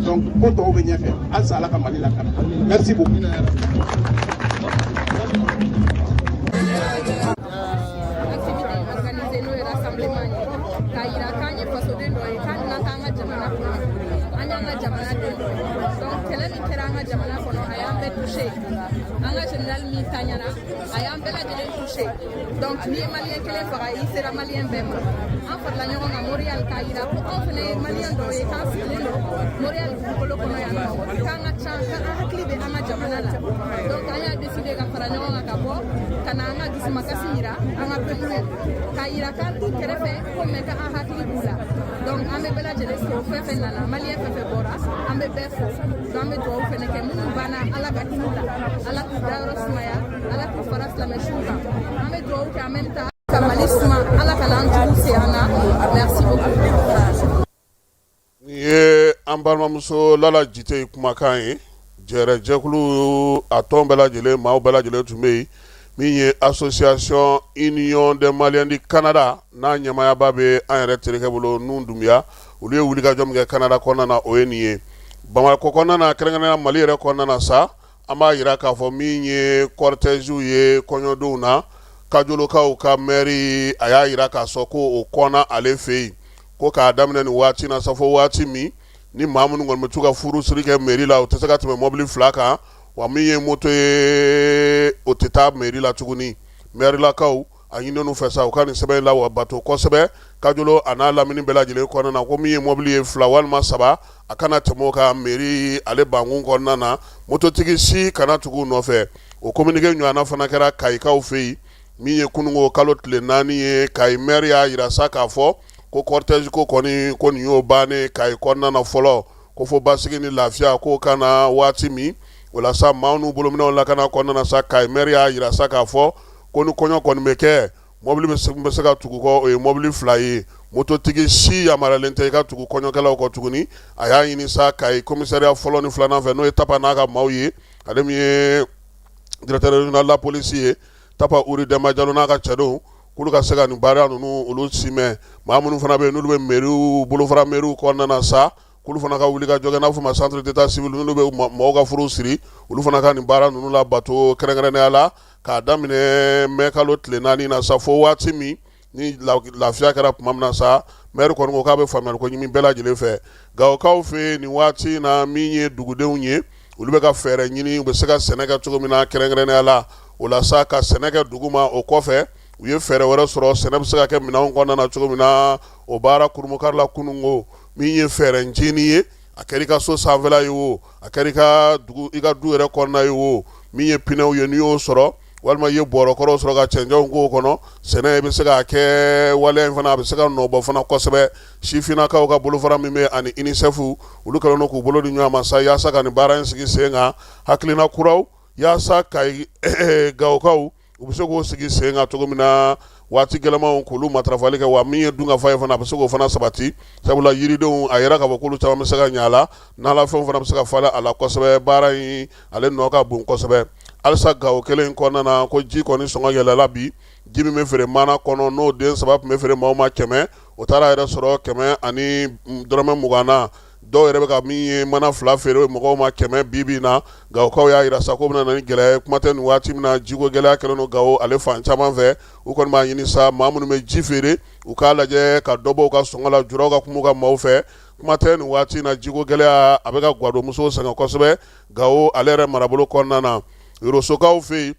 Speaker 10: Donc ko tɔw bɛ ɲɛfɛ halisa. Ala ka Mali lakana. Merci beaucoup.
Speaker 11: Activité organisée, n'o ye rassemblement ye, k'a yira k'an ye fasoden dɔ ye, k'an n'an t'an ka jamana kɔnɔ, an y'an ka jamana den dɔ ye. Donc kɛlɛ min kɛra an ka jamana kɔnɔ, a y'an bɛɛ touché. An ka général min taɲana, a y'an bɛɛ lajɛlen touché. Donc n'i ye malien kelen faga, i sera malien bɛɛ ma. An farala ɲɔgɔn kan Montréal k'a yira ko anw fana ye malien dɔw ye, k'an sigilen don Montréal dugukolo kɔnɔ yan nɔ, k'an ka ca, k'an hakili bɛ an ka jamana la. Donc an y'a décidé ka fara ɲɔgɔn kan ka bɔ ka na an ka dusumakasi yira an ka peuple ye, k'a yira k'an t'u kɛrɛfɛ ko, mais k'an hakili b'u la. Donc an bɛ bɛɛ lajɛlen fo, fɛn fɛn nana, maliyɛn fɛn fɛn bɔra, an bɛ bɛɛ fo. Donc an bɛ dugawu fɛnɛ kɛ minnu banna, Ala ka hinɛ u la, Ala k'u dayɔrɔ sumaya, Ala k'u fara silamɛ suw kan. An bɛ dugawu kɛ en même temps ka Mali suma, Ala kana an jugu se an na. Merci beaucoup.
Speaker 3: Nin ye an balimamuso Lala Jite kumakan ye. Jɛrɛjɛkulu a tɔn bɛɛ lajɛlen, maaw bɛɛ lajɛlen tun bɛ yen. Min ye association Union des Maliens du Canada n'a ɲɛmaayaba bɛ an yɛrɛ terikɛ bolo Nuhu Dunbiya, olu ye wulikajɔ min kɛ Canada kɔnɔna na, o ye nin ye. Bamakɔ kɔnɔna na, kɛrɛnkɛrɛnnenya Mali yɛrɛ kɔnɔna na sa, an b'a jira k'a fɔ min ye cortège ye kɔɲɔdenw na, Kajolokaw ka mɛri a y'a jira k'a sɔrɔ ko o kɔnna ale fɛ yen, ko k'a daminɛ nin waati na sa fo waati min ni maa minnu kɔni bɛ t'u ka furusiri kɛ mairie la, u tɛ se ka tɛmɛ mɔbili 2 kan, wa min ye moto ye, o tɛ taa mairie la tuguni. Mɛrilakaw a ɲininen fɛ sa, u ka nin sɛbɛn la wa bato kosɛbɛ Kajolo a n'a lamini bɛɛ lajɛlen kɔnɔna na, ko min ye mɔbili ye 2 walima 3, a kana tɛmɛ o kan mairie ale bankun kɔnɔna na, mototigi si kana tugu u nɔfɛ. O communiqué ɲɔgɔnna fana kɛra Kayikaw fɛ yen, min ye kununko kalo tile 4 ye. Kayi maire y'a jira sa k'a fɔ ko cortège ko kɔni, ko nin y'o bannen Kayi kɔnɔna na fɔlɔ, ko fo basigi ni lafiya k'o ka na waati min o la sa, maaw n'u bolominɛw lakana kɔnɔna na sa. Kayi maire y'a jira sa k'a fɔ ko ni kɔɲɔ kɔni bɛ kɛ, mɔbili bɛ se ka tugu kɔ, o ye mɔbili 2 ye, mototigi si yamaruyalen tɛ i ka tugu kɔɲɔkɛlaw kɔ tuguni. A y'a ɲini sa Kayi commissariat fɔlɔ ni filanan fɛ, n'o ye Tapa n'a ka maaw ye, ale min ye directeur régional de la police ye, Tapa Uri Demba Jalo n'a ka cɛdenw, k'olu ka se ka nin baara ninnu olu simɛ. Maa minnu fana bɛ yen n'olu bɛ mairie bolofara mairie kɔnɔna na sa, k'olu fana ka wuli ka jɔ kɛ, n'a fɔ ma centre d'état civil, n'olu bɛ mɔgɔw ka furu siri, olu fana ka nin baara ninnu labato kɛrɛnkɛrɛnnenya la k'a daminɛ mɛ kalo tile 4 na sa fo waati min ni lafiya kɛra tuma min na sa. Maire kɔni ko k'a bɛ faamuyali ko ɲini bɛɛ lajɛlen fɛ. Gawokaw fɛ yen nin waati in na, min ye dugudenw ye, olu bɛ ka fɛɛrɛ ɲini u bɛ se ka sɛnɛ kɛ cogo min na, kɛrɛnkɛrɛnnenya la o la sa, ka sɛnɛ kɛ dugu ma. O kɔfɛ, u ye fɛɛrɛ wɛrɛ sɔrɔ, sɛnɛ bɛ se ka kɛ minɛnw kɔnɔna na cogo min na. O baara kurumukari la kununko, min ye fɛɛrɛ ncinin ye, a kɛra i ka so sanfɛla ye o, a kɛra i ka dugu, i ka du yɛrɛ kɔnɔna ye o, min ye pinɛw ye, n'i y'o sɔrɔ walima i ye bɔrɔkɔrɔw sɔrɔ ka cɛncɛnw k'o kɔnɔ, sɛnɛ i bɛ se k'a kɛ. Waleya in fana, a bɛ se ka nɔ bɔ fana kosɛbɛ. Sifinnakaw ka bolofara min bɛ ani UNICEF, olu kɛlen don k'u bolo di ɲɔgɔn ma sa yaasa ka nin baara in sigi sen kan, hakilina kuraw yaasa ka Gawokaw u bɛ se k'o sigi sen kan cogo min na, waati gɛlɛmanw k'olu matarafali kɛ, wa min ye dunkafa ye fana, a bɛ se k'o fana sabati, sabula yiridenw a yɛrɛ k'a fɔ k'olu caman bɛ se ka ɲɛ a la, n'alafɛnw fana bɛ se ka falen a la kosɛbɛ. Baara in ale nɔ ka bon kosɛbɛ halisa Gawo kelen in kɔnɔna na. Ko ji kɔni sɔngɔ yɛlɛla bi. Ji min bɛ feere mana kɔnɔ, n'o den 3 tun bɛ feere maaw ma 100, o taara yɛrɛ sɔrɔ 120 na. Dɔw yɛrɛ bɛ ka min ye mana 2 feere mɔgɔw ma 100 bi bi na. Gawokaw y'a jira sa k'o bɛna na ni gɛlɛya ye, kuma tɛ nin waati min na jiko gɛlɛya kɛlen don Gawo ale fan caman fɛ. U kɔni b'a ɲini sa, maa minnu bɛ ji feere, u k'a lajɛ ka dɔ bɔ u ka sɔngɔ la, juraw ka kuma u ka maaw fɛ, kuma tɛ nin waati in na jiko gɛlɛya a bɛ ka gwadonmusow sɛgɛn kosɛbɛ Gawo ale yɛrɛ marabolo kɔnɔna na. Yorosokaw fɛ yen,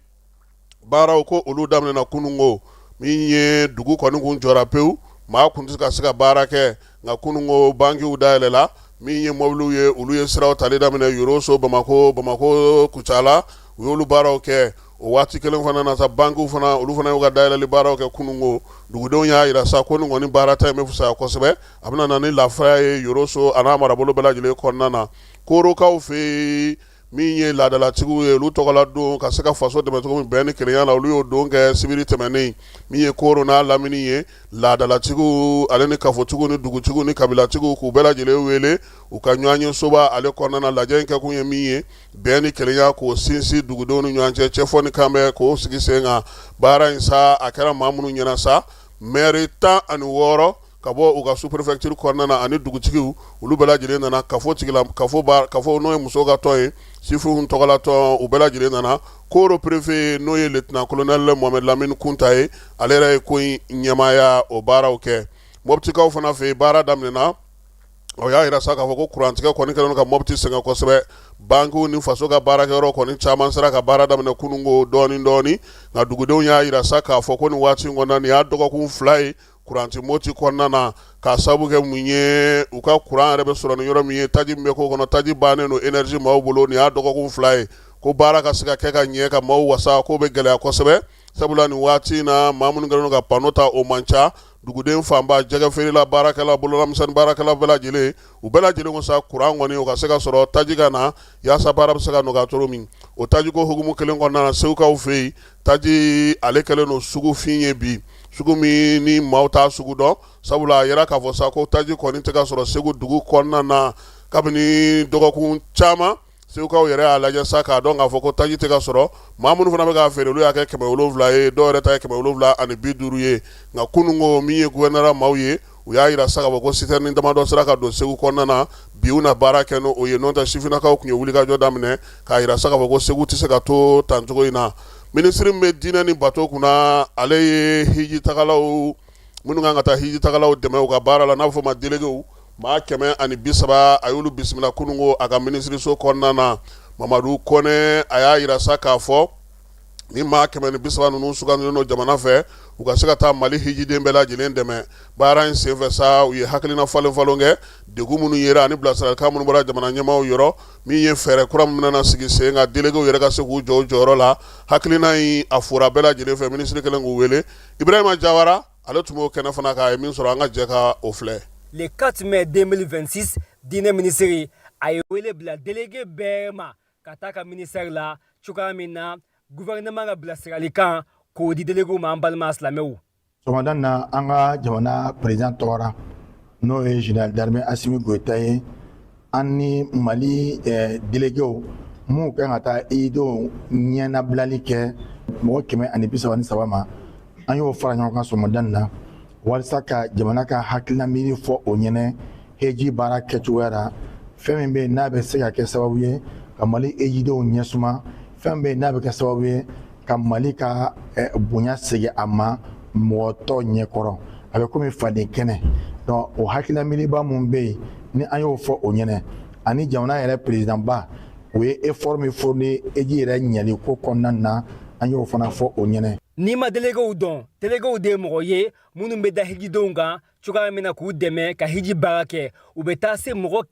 Speaker 3: baaraw ko olu daminɛna kununko. Min ye dugu kɔni kun jɔra pewu, maa kun tɛ ka se ka baara kɛ, nka kununko bankiw dayɛlɛla. Min ye mɔbiliw ye, olu ye siraw tali daminɛ Yoroso, Bamakɔ, Bamakɔ Kucala, u y'olu baaraw kɛ. O waati kelen fana na sa, bankiw fana, olu fana y'u ka dayɛlɛli baaraw kɛ kununko. Dugudenw y'a jira sa ko nin kɔni baara ta in bɛ fisaya kosɛbɛ, a bɛna na ni lafiya ye Yoroso a n'a marabolo bɛɛ lajɛlen kɔnɔna na. Korokaw fɛ yen, min ye laadalatigiw ye, olu tɔgɔla don ka se ka faso dɛmɛ cogo min bɛn ni kelenya la, olu y'o don kɛ sibiri tɛmɛnen. Min ye Koro n'a lamini ye, laadalatigiw ale ni kafotigiw ni dugutigiw ni kabilatigiw, k'u bɛɛ lajɛlen wele u ka ɲɔgɔn ye soba ale kɔnɔna na. Lajɛ in kɛkun ye min ye, bɛn ni kelenya k'o sinsin dugudenw ni ɲɔgɔn cɛ, cɛfɔ ni kanbɛn k'o sigi sen kan. Baara in sa, a kɛra maa minnu ɲɛna sa, mɛri 16 ka bɔ u ka sous-préfecture kɔnɔna na ani dugutigiw, olu bɛɛ lajɛlen nana. Kafo tigila kafo kafo, n'o ye musow ka tɔn ye, sifinw tɔgɔla tɔn, u bɛɛ lajɛlen nana. Koro préfet, n'o ye lieutenant colonel Mohamed Lamine Kunta ye, ale yɛrɛ ye ko in ɲɛmaaya o baaraw kɛ. Mɔptikaw fana fɛ yen, baara daminɛna. O y'a jira sa k'a fɔ ko kurantigɛ kɔni kɛlen ka Mɔpti sɛgɛn kosɛbɛ. Bankiw ni faso ka baarakɛyɔrɔ kɔni caman sera ka baara daminɛ kununko dɔɔnin dɔɔnin, nka dugudenw y'a jira sa k'a fɔ ko nin waati in kɔnɔna, nin y'a dɔgɔkun 2 ye kuran tɛ Moti kɔnɔna na, k'a sababu kɛ mun ye, u ka kuran yɛrɛ bɛ sɔrɔ ni yɔrɔ min ye, taji min bɛ k'o kɔnɔ, taji bannen don énergie maaw bolo. Nin y'a dɔgɔkun 2 ye ko baara ka se ka kɛ ka ɲɛ ka maaw wasa, k'o bɛ gɛlɛya kosɛbɛ, sabula nin waati in na, maa minnu kɛlen don ka panneau ta, o man ca. Duguden fanba, jɛgɛ feerela, baarakɛla, bololamisɛnnin baarakɛla bɛɛ lajɛlen, u bɛɛ lajɛlen ko sa kuran kɔni o ka se ka sɔrɔ, taji ka na yaasa baara bɛ se ka nɔgɔya cogo min. O tajiko hukumu kelen kɔnɔna na, Segukaw fɛ yen, taji ale kɛlen don sugufin ye bi, sugu min ni maaw t'a sugu dɔn, sabula a yira k'a fɔ sa ko taji kɔni tɛ ka sɔrɔ Segu dugu kɔnɔna na kabini dɔgɔkun caman. Segukaw yɛrɛ y'a lajɛ sa k'a dɔn k'a fɔ ko taji tɛ ka sɔrɔ. Maa minnu fana bɛ k'a feere, olu y'a kɛ 700 ye, dɔw yɛrɛ ta ye 750 ye. Nka kununko, min ye gouvernorat maaw ye, u y'a jira sa k'a fɔ ko citerne damadɔ sera ka don Segu kɔnɔna na bi, u na baara kɛ n'o ye. N'o tɛ, sifinnakaw tun ye wulikajɔ daminɛ k'a jira sa k'a fɔ ko Segu tɛ se ka to tan cogo in na. Minisiri min bɛ diinɛ ni bato kunna, ale ye hijitagalaw minnu kan ka taa hijitagalaw dɛmɛ u ka baara la, n'a bɛ fɔ o ma déléguéw, maa 130, a y'olu bisimila kununko a ka minisiriso kɔnɔna na. Mamadu Kɔnɛ, a y'a jira sa k'a fɔ ni maa 130 ninnu sugandilen don jamana fɛ, u ka se ka taa Mali hijiden bɛɛ lajɛlen dɛmɛ baara in senfɛ sa. U ye hakilina falen falen kɛ, degun minnu yera ani bilasiralikan minnu bɔra jamana ɲɛmaaw yɔrɔ, min ye fɛɛrɛ kura min bɛna sigi sen kan, déléguéw yɛrɛ ka se k'u jɔ u jɔyɔrɔ la. Hakilina in, a fora bɛɛ lajɛlen fɛ. Minisiri kɛlen k'u wele, Ibrahima Jawara, ale tun b'o kɛnɛ fana kan, a ye min sɔrɔ, an ka jɛ ka o filɛ.
Speaker 12: Le 4 mai 2026, diinɛ minisiri a ye wele bila délégué bɛɛ ma ka taa ka ministère la cogoya min na gouvernement ka bilasiralikan k'o di déléguéw ma. An balima silamɛw,
Speaker 13: sɔgɔmada na, an ka jamana président tɔgɔra, n'o ye général d'armée Assimi Goïta ye, an ni Mali déléguéw minnu kan ka taa hijidenw ɲɛnabilali kɛ, mɔgɔ 133 ma, an y'o fara ɲɔgɔn kan sɔgɔmada na walasa ka jamana ka hakilina miiri fɔ o ɲɛnɛ heji baara kɛcogoya la, fɛn min bɛ yen n'a bɛ se ka kɛ sababu ye ka Mali hejidenw ɲɛsuma, fɛn bɛ yen n'a bɛ kɛ sababu ye ka Mali ka bonya segin a ma mɔgɔ tɔ ɲɛkɔrɔ, a bɛ komi faden kɛnɛ. Donc o hakilina miiriba min bɛ yen ni an y'o fɔ o ɲɛnɛ, ani jamana yɛrɛ présidentba o ye effort min fourni heji yɛrɛ ɲɛli ko kɔnɔna na, an y'o fana fɔ o ɲɛnɛ.
Speaker 12: N'i ma déléguéw dɔn, déléguéw de ye mɔgɔ ye minnu bɛ da hijidenw kan cogoya min na k'u dɛmɛ ka hiji baara kɛ. U bɛ taa se mɔgɔ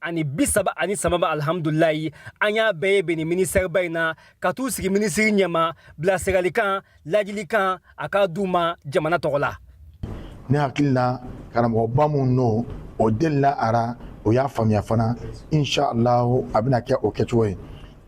Speaker 12: 133 ma. Alihamudulilayi, an y'a bɛɛ ye bɛn nin ministère ba in na ka t'u sigi minisiri ɲɛma, bilasiralikan, ladilikan a k'a d'u ma jamana tɔgɔ la.
Speaker 13: Ne hakili la, karamɔgɔba minnu don, o delila a ra, o y'a faamuya fana, inshallah a bɛna kɛ o kɛcogo ye.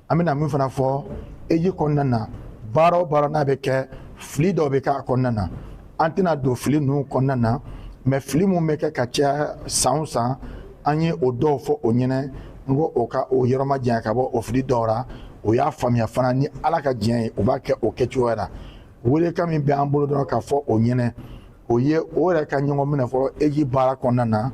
Speaker 13: An bɛna min fana fɔ heji kɔnɔna na, baara o baara n'a bɛ kɛ, fili dɔw bɛ kɛ a kɔnɔna na. An tɛna don fili ninnu kɔnɔna na, mais fili minnu bɛ kɛ ka caya san o san, an ye o dɔw fɔ o ɲɛnɛ. N ko o ka o yɔrɔ majanya ka bɔ o fili dɔw ra. O y'a faamuya fana, ni Ala ka diɲɛ ye, o b'a kɛ o kɛcogoya la. Welekan min bɛ an bolo dɔrɔn ka fɔ o ɲɛnɛ, o ye o yɛrɛ ka ɲɔgɔn minɛ fɔlɔ heji baara kɔnɔna na,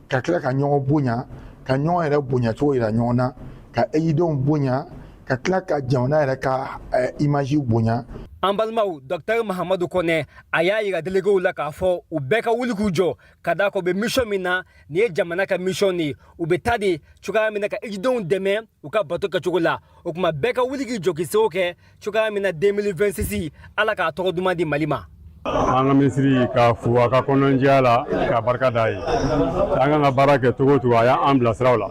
Speaker 13: ka tila ka ɲɔgɔn bonya, ka ɲɔgɔn yɛrɛ bonyacogo yira ɲɔgɔn na, ka hejidenw bonya, ka tila ka jamana yɛrɛ ka image bonya.
Speaker 12: An balimaw, Dɔktɛri Mahamadu Kɔnɛ, a y'a yira déléguéw la k'a fɔ u bɛɛ ka wuli k'u jɔ ka d'a kan u bɛ mission min na, nin ye jamana ka mission de ye. U bɛ taa de cogoya min na ka hijidenw dɛmɛ u ka bato kɛcogo la. O tuma bɛɛ ka wuli k'i jɔ k'i seko kɛ cogoya min na 2026, Ala k'a tɔgɔ duman di Mali ma.
Speaker 14: An ka minisiri ka fo a ka kɔnɔnjɛya la, ka barika d'a ye. An kan ka baara kɛ cogo o cogo, a y'an bilasira o la.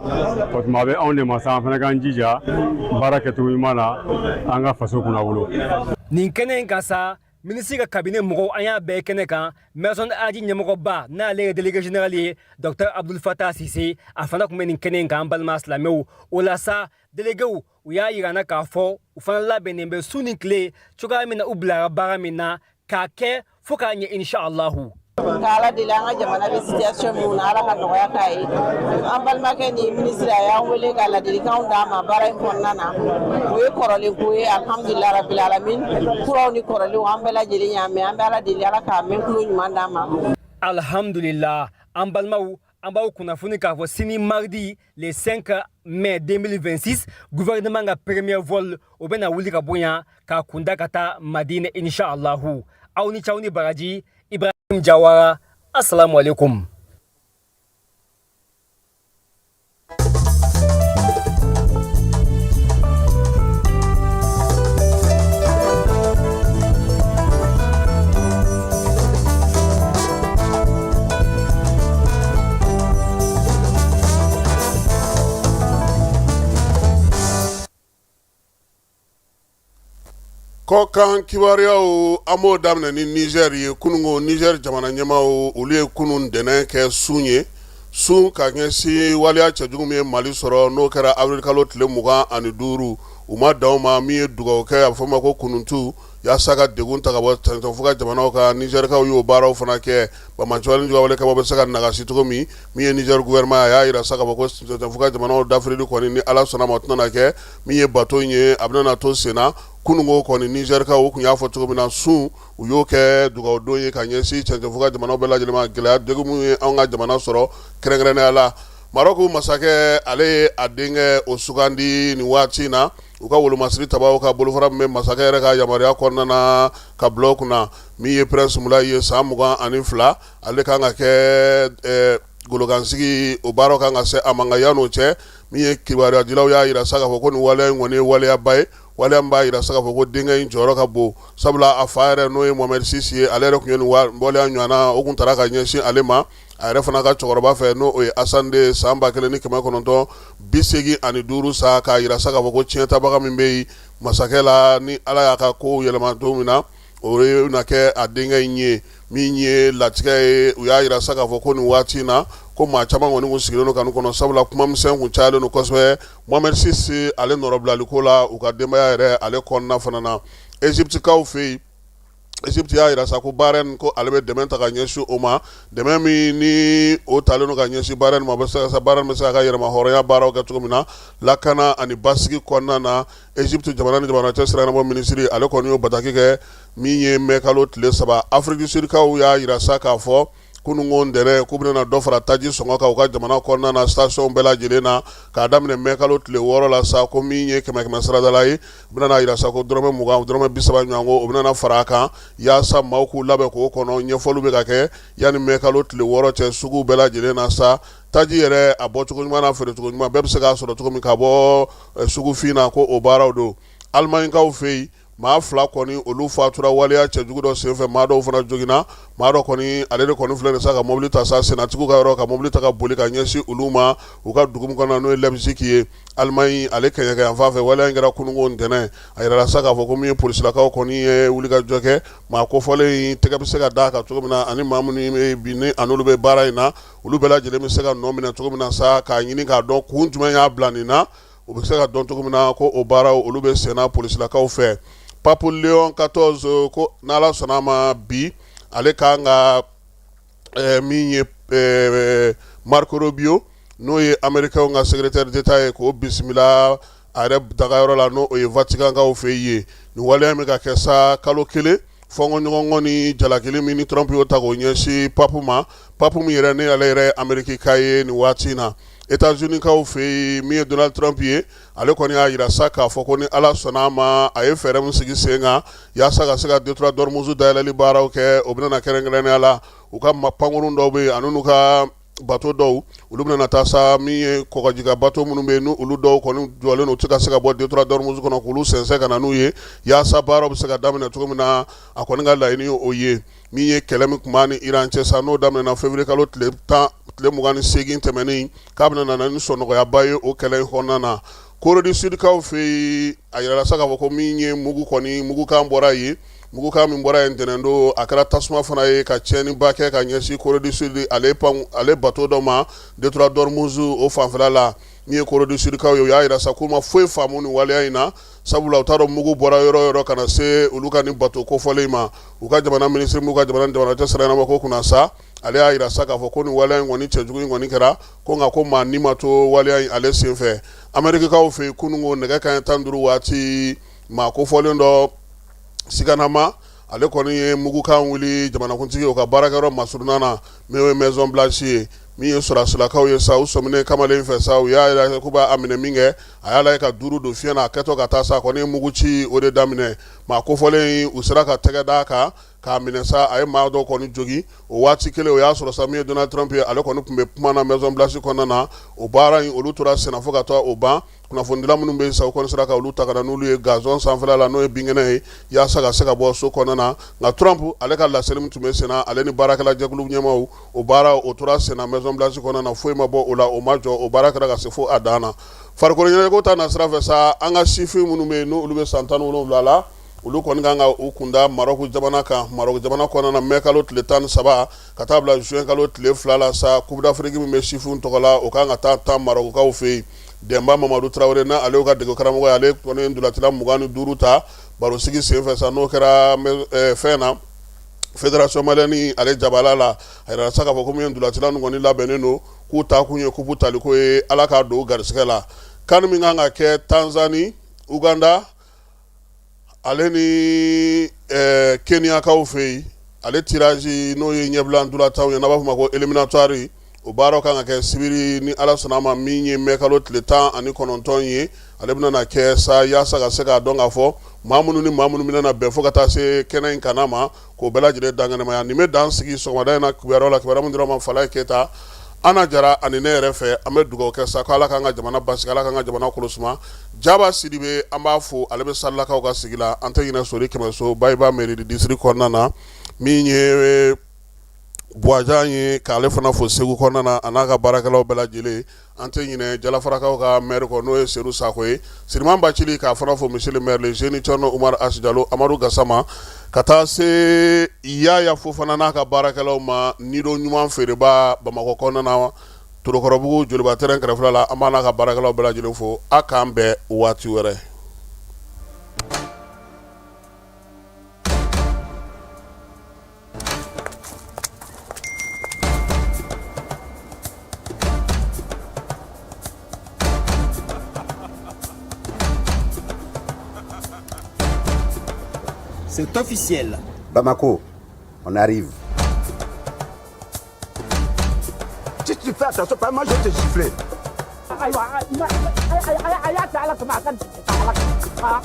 Speaker 14: O tuma a bɛ anw de ma sa, an fana k'an jija baara kɛcogo ɲuman na, an ka faso kunnawolo.
Speaker 12: Nin kɛnɛ in kan sa, minisiri ka cabinet mɔgɔw, an y'a bɛɛ kɛnɛ kan. Maison Hadj ɲɛmɔgɔba, n'ale ye délégué général ye, Docteur Abdoul Fattah Sise, a fana tun bɛ nin kɛnɛ in kan. An balima silamɛw, o la sa, déléguéw u y'a yira an na k'a fɔ u fana labɛnnen bɛ su ni tile cogoya min na, u bilara baara min na k'a kɛ fo k'a ɲɛ, inshallahu.
Speaker 15: Ka Ala deli, an ka jamana bɛ situation min na, Ala ka nɔgɔya k'a ye. An balimakɛ ni minisiri, a y'an wele ka ladilikanw d'an ma baara in kɔnɔna na. O ye kɔrɔlen ko ye, alhamdulilah rabil alamin. Kuraw ni kɔrɔlenw, an bɛɛ lajɛlen y'a mɛn. An bɛ Ala deli, Ala k'a mɛn tulo ɲuman d'an ma.
Speaker 12: Alhamdulillah. An balimaw, an b'aw kunnafoni k'a fɔ sini mardi le 5 mai 2026, gouvernement ka premier vol o bɛna wuli ka bɔ yan k'a kunda ka taa Madina, inshallahu. Aw ni caw ni baraji. Ibrahim Jawara, assalamu alaikum.
Speaker 3: Kɔkan kibaruyaw, an b'o daminɛ ni Niger ye. Kununko Niger jamana ɲɛmaaw, olu ye kunun ntɛnɛn kɛ sun ye, sun ka ɲɛsin waleya cɛjugu min ye Mali sɔrɔ, n'o kɛra avril kalo tile 25. U ma dan o ma, min ye dugawu kɛ, a bɛ fɔ o ma ko kununtu, yaasa ka degun ta ka bɔ cɛncɛnfuga jamanaw kan. Nizɛrikaw y'o baaraw fana kɛ. Banbaanciwale ni juguya wale bɛ se ka nagasi cogo min, min ye Niger gouvernement, a y'a jira sa k'a fɔ ko cɛncɛnfuga jamanaw dafirili kɔni, ni Ala sɔnna ma, o tɛna kɛ. Min ye bato in ye, a bɛna to senna. Kununko kɔni, Nizɛrikaw, u tun y'a fɔ cogo min na, sun u y'o kɛ dugawudon ye ka ɲɛsin cɛncɛnfuga jamanaw bɛɛ lajɛlen ma, gɛlɛya degun min ye anw ka jamana sɔrɔ kɛrɛnkɛrɛnnenya la. Marɔku masakɛ, ale ye a denkɛ o sugandi nin waati in na, u ka wolomasiri tabaw ka bolofara min bɛ masakɛ yɛrɛ ka yamaruya kɔnɔna na ka bila o kunna. Min ye prince Mulayi ye, san 22, ale kan ka kɛ golokansigi, o baaraw kan ka se a ma. Nka yan'o cɛ, min ye kibaruyadilaw y'a jira sa k'a fɔ ko nin waleya in kɔni ye waleyaba ye, waleya min b'a jira sa k'a fɔ ko denkɛ in jɔyɔrɔ ka bon, sabula a fa yɛrɛ, n'o ye Mohamed six ye, ale yɛrɛ tun ye nin waleya ɲɔgɔnna, o tun tara ka ɲɛsin ale ma a yɛrɛ fana ka cɛkɔrɔba fɛ, n'o ye Hassan deux, san 1985 sa, k'a jira sa k'a fɔ ko tiɲɛtabaga min bɛ yen masakɛ la, ni Ala y'a ka kow yɛlɛma don min na, o na kɛ a denkɛ in ye. Min ye latigɛ ye, u y'a jira sa k'a fɔ ko nin waati in na, ko maa caman kɔni tun sigilen don ka nin kɔnɔ, sabula kuma misɛn tun cayalen don kosɛbɛ Mohamed six ale nɔrɔbilali ko la u ka denbaya yɛrɛ ale kɔnɔna fana na. Égyptekaw fɛ yen, Égypte y'a jira sa ko Bahreïn, ko ale bɛ dɛmɛ ta ka ɲɛsin o ma. Dɛmɛ min ni o talen don ka ɲɛsin Bahreïn ma, bɛ se ka Bahreïn bɛ se ka yɛrɛma hɔrɔnya baaraw kɛ cogo min na lakana ani basigi kɔnɔna na. Égypte jamana ni jamana cɛ sira ɲɛnabɔ minisiri, ale kɔni y'o bataki kɛ min ye mai kalo tile 3. Afrique du Sud kaw y'a jira sa k'a fɔ kununko ntɛnɛn k'u bɛna dɔ fara taji sɔngɔ kan u ka jamana kɔnɔna na station bɛɛ lajɛlen na, k'a daminɛ mai kalo tile 6 la sa, ko min ye kɛmɛ kɛmɛ sarada la ye, u bɛna jira sa ko dɔrɔmɛ 20, dɔrɔmɛ 30 ɲɔgɔn ko o bɛna fara a kan, yaasa maaw k'u labɛn k'o kɔnɔ. Ɲɛfɔliw bɛ ka kɛ yanni mai kalo tile 6 cɛ suguw bɛɛ lajɛlen na sa, taji yɛrɛ a bɔcogo ɲuman n'a feerecogo ɲuman, bɛɛ bɛ se k'a sɔrɔ cogo min ka bɔ sugufin na, ko o baaraw don. Alimaɲikaw fɛ yen, maa fila kɔni, olu fatura waleya cɛjugu dɔ senfɛ, maa dɔw fana joginna. Maa dɔ kɔni, ale de kɔni filɛ nin sa ka mobili ta sa sennatigiw ka yɔrɔ, ka mobili ta ka boli ka ɲɛsin olu ma u ka dugu min kɔnɔ, n'o ye Leipzig ye, Alimaɲi ale kɛɲɛka yanfan fɛ. Waleya in kɛra kununko ntɛnɛn. A yirala sa k'a fɔ ko min ye polisilakaw kɔni ye wulikajɔ kɛ, maa kofɔlen in tɛgɛ bɛ se ka d'a kan cogo min na, ani maa minnu bɛ bi ni a n'olu bɛ baara in na, olu bɛɛ lajɛlen bɛ se ka nɔ minɛ cogo min na sa, k'a ɲini k'a dɔn kun jumɛn y'a bila nin na, u bɛ se ka dɔn cogo min na, ko o baaraw olu bɛ senna polisilakaw fɛ. Pape Léon 14, ko n'Ala sɔnna a ma, bi ale kan ka min ye Marco Rubio, n'o ye Américain ka secrétaire d'État ye, k'o bisimila a yɛrɛ dagayɔrɔ la, n'o ye Vatican kaw fɛ yen. Nin waleya in bɛ ka kɛ sa kalo kelen fɔnkɔɲɔgɔnkɔ ni jalakili min ni Trump y'o ta k'o ɲɛsin pape ma, pape min yɛrɛ ni ale yɛrɛ ye Amérique ka ye nin waati in na. États-Unis kaw fɛ yen, min ye Donald Trump ye, ale kɔni y'a jira sa k'a fɔ ko ni Ala sɔnna a ma, a ye fɛɛrɛ min sigi sen kan yaasa ka se ka détroit d'Ormuz dayɛlɛli baaraw kɛ, o bɛna kɛrɛnkɛrɛnnenya la u ka pankurun dɔw bɛ yen ani n'u ka bato dɔw, olu bɛna taa sa min ye kɔgɔji ka bato minnu bɛ yen, n'olu dɔw kɔni jɔlen don, u tɛ ka se ka bɔ détroit d'Ormuz kɔnɔ, k'olu sɛnsɛn ka na n'u ye yaasa baaraw bɛ se ka daminɛ cogo min na. A kɔni ka laɲini o ye. Min ye kɛlɛ min tun b'a ni Iran cɛ sa, n'o daminɛna février kalo tile 10, tile 28 tɛmɛnen, k'a bɛna na ni sɔnɔgɔyaba ye o kɛlɛ in kɔnɔna na. Corée du Sud kaw fɛ yen, a yirala sa k'a fɔ ko min ye mugu kɔni, mugukan bɔra yen, mugukan min bɔra yen ntɛnɛn don, a kɛra tasuma fana ye ka tiɲɛniba kɛ ka ɲɛsin Corée du Sud ale pan ale bato dɔ ma détroit d'Ormuz o fanfɛla la. Min ye Corée du Sud kaw ye, u y'a yira sa k'u ma foyi faamu nin waleya in na, sabula u t'a dɔn mugu bɔra yɔrɔ o yɔrɔ ka na se olu ka nin bato kofɔlen ma. U ka jamana minisiri m'u ka jamana jamana cɛ sira ɲɛnabɔ ko kunna sa, ale y'a yira sa k'a fɔ ko nin waleya in kɔni cɛjugu in kɔni kɛra ko, nka ko maa ni ma to waleya in ale senfɛ. Amerikikaw fɛ yen, kununko nɛgɛ kanɲɛ 15 waati, maa kofɔlen dɔ siganama, ale kɔni ye mugukan wuli jamanakuntigi o ka baarakɛyɔrɔ masurunna na, min ye Maison Blanche ye. Min ye sɔrɔdasilakaw ye sa, u sɔminen kamalen fɛ sa, u y'a yira k'u b'a minɛ min kɛ, a y'a lajɛ ka duuru don fiɲɛ na, a kɛtɔ ka taa sa, a kɔni ye mugu ci o de daminɛ. Maa kofɔlen in, u sera ka tɛgɛ d'a kan k'a minɛ sa, a ye maa dɔw kɔni jogin o waati kelen. O y'a sɔrɔ sa min ye Donald Trump ye, ale kɔni tun bɛ kuma na Maison Blanche kɔnɔna na. O baara in, olu tora senna fo ka taa o ban. Kunnafonidila minnu bɛ yen sa, u kɔni sera ka olu ta ka na n'olu ye gazon sanfɛla la, n'o ye binkɛnɛ ye, yaasa ka se ka bɔ so kɔnɔna na. Nka Trump ale ka laseli min tun bɛ senna, ale ni baarakɛla jɛkulu ɲɛmaaw, o baara o tora senna Maison Blanche kɔnɔna na, foyi ma bɔ o la, o ma jɔ, o baara kɛra ka se fo a dan na. Farikolo ɲɛnajɛko ta nasira fɛ sa, an ka sifin minnu bɛ yen, n'olu bɛ san 17 la, Olu kɔni kan ka u kunda Maroc jamana kan. Maroc jamana kɔnɔna na, mai kalo tile 13 ka taa bila juin kalo tile 2 la sa, Coupe d'Afrique min bɛ sifinw tɔgɔ la, o kan ka taa tan Marocaw fɛ yen. Dɛnba Mamadu Tarawele, n'a ale ka dege karamɔgɔ ye, ale kɔni ye ntolacila 25 ta barosigi senfɛ sa, n'o kɛra fɛn na Fédération malienne ale jabala la. A yirala sa k'a fɔ ko min ye ntolacila ninnu kɔni labɛnnen don, k'u taa kun ye coupe taliko ye. Ala k'a don garisɛgɛ la. CAN min kan ka kɛ Tanzanie, Uganda ale ni Kenyakaw fɛ yen, ale tirage, n'o ye ɲɛbila ntolatanw ye, n'a b'a fɔ ma ko éliminatoire, o baaraw kan ka kɛ sibiri ni Ala sɔnna a ma, min ye mai kalo tile 19 ye. Ale bɛna na kɛ sa yaasa ka se k'a dɔn k'a fɔ maa minnu ni maa minnu bɛna na bɛn fo ka taa se kɛnɛ in kana ma, k'o bɛɛ lajɛlen dankɛnɛmaya. Nin bɛ dan sigi sɔgɔmada in na kibaruyaw la, kibaruya min dira ma Falaye Keyita, Ana Jara ani ne yɛrɛ fɛ. An bɛ dugawu kɛ sa ko Ala k'an ka jamana basigi, Ala k'an ka jamana kolosuma. Jaba Sidibe, an b'a fo, ale bɛ Salilakaw ka sigi la. An tɛ ɲinɛ Sori Kɛmɛso, Bayiba mairie district kɔnɔna na, min ye Buwajan ye, k'ale fana fo Segu kɔnɔna na, a n'a ka baarakɛlaw bɛɛ lajɛlen. An tɛ ɲinɛ Jalafarakaw ka maire kɔ, n'o ye Sedu Sako ye. Siriman Bacili, k'a fana fo, monsieur le maire, le jeune Thierno Umar H Jalo, Amadu Gasama, ka taa se Yaya Fofana n'a ka baarakɛlaw ma, Nido ɲuman feereba Bamakɔ kɔnɔna na, Torokɔrɔbugu Joliba terrain kɛrɛfɛla la. An b'a n'a ka baarakɛlaw bɛɛ lajɛlen fo. A k'an bɛn waati wɛrɛ.
Speaker 16: C'est officiel.
Speaker 17: Bamako, on arrive.
Speaker 6: Si tu fais attention, pas moi je vais te gifler.
Speaker 18: Ayiwa, a y'a kɛ Ala kama, a ka ala.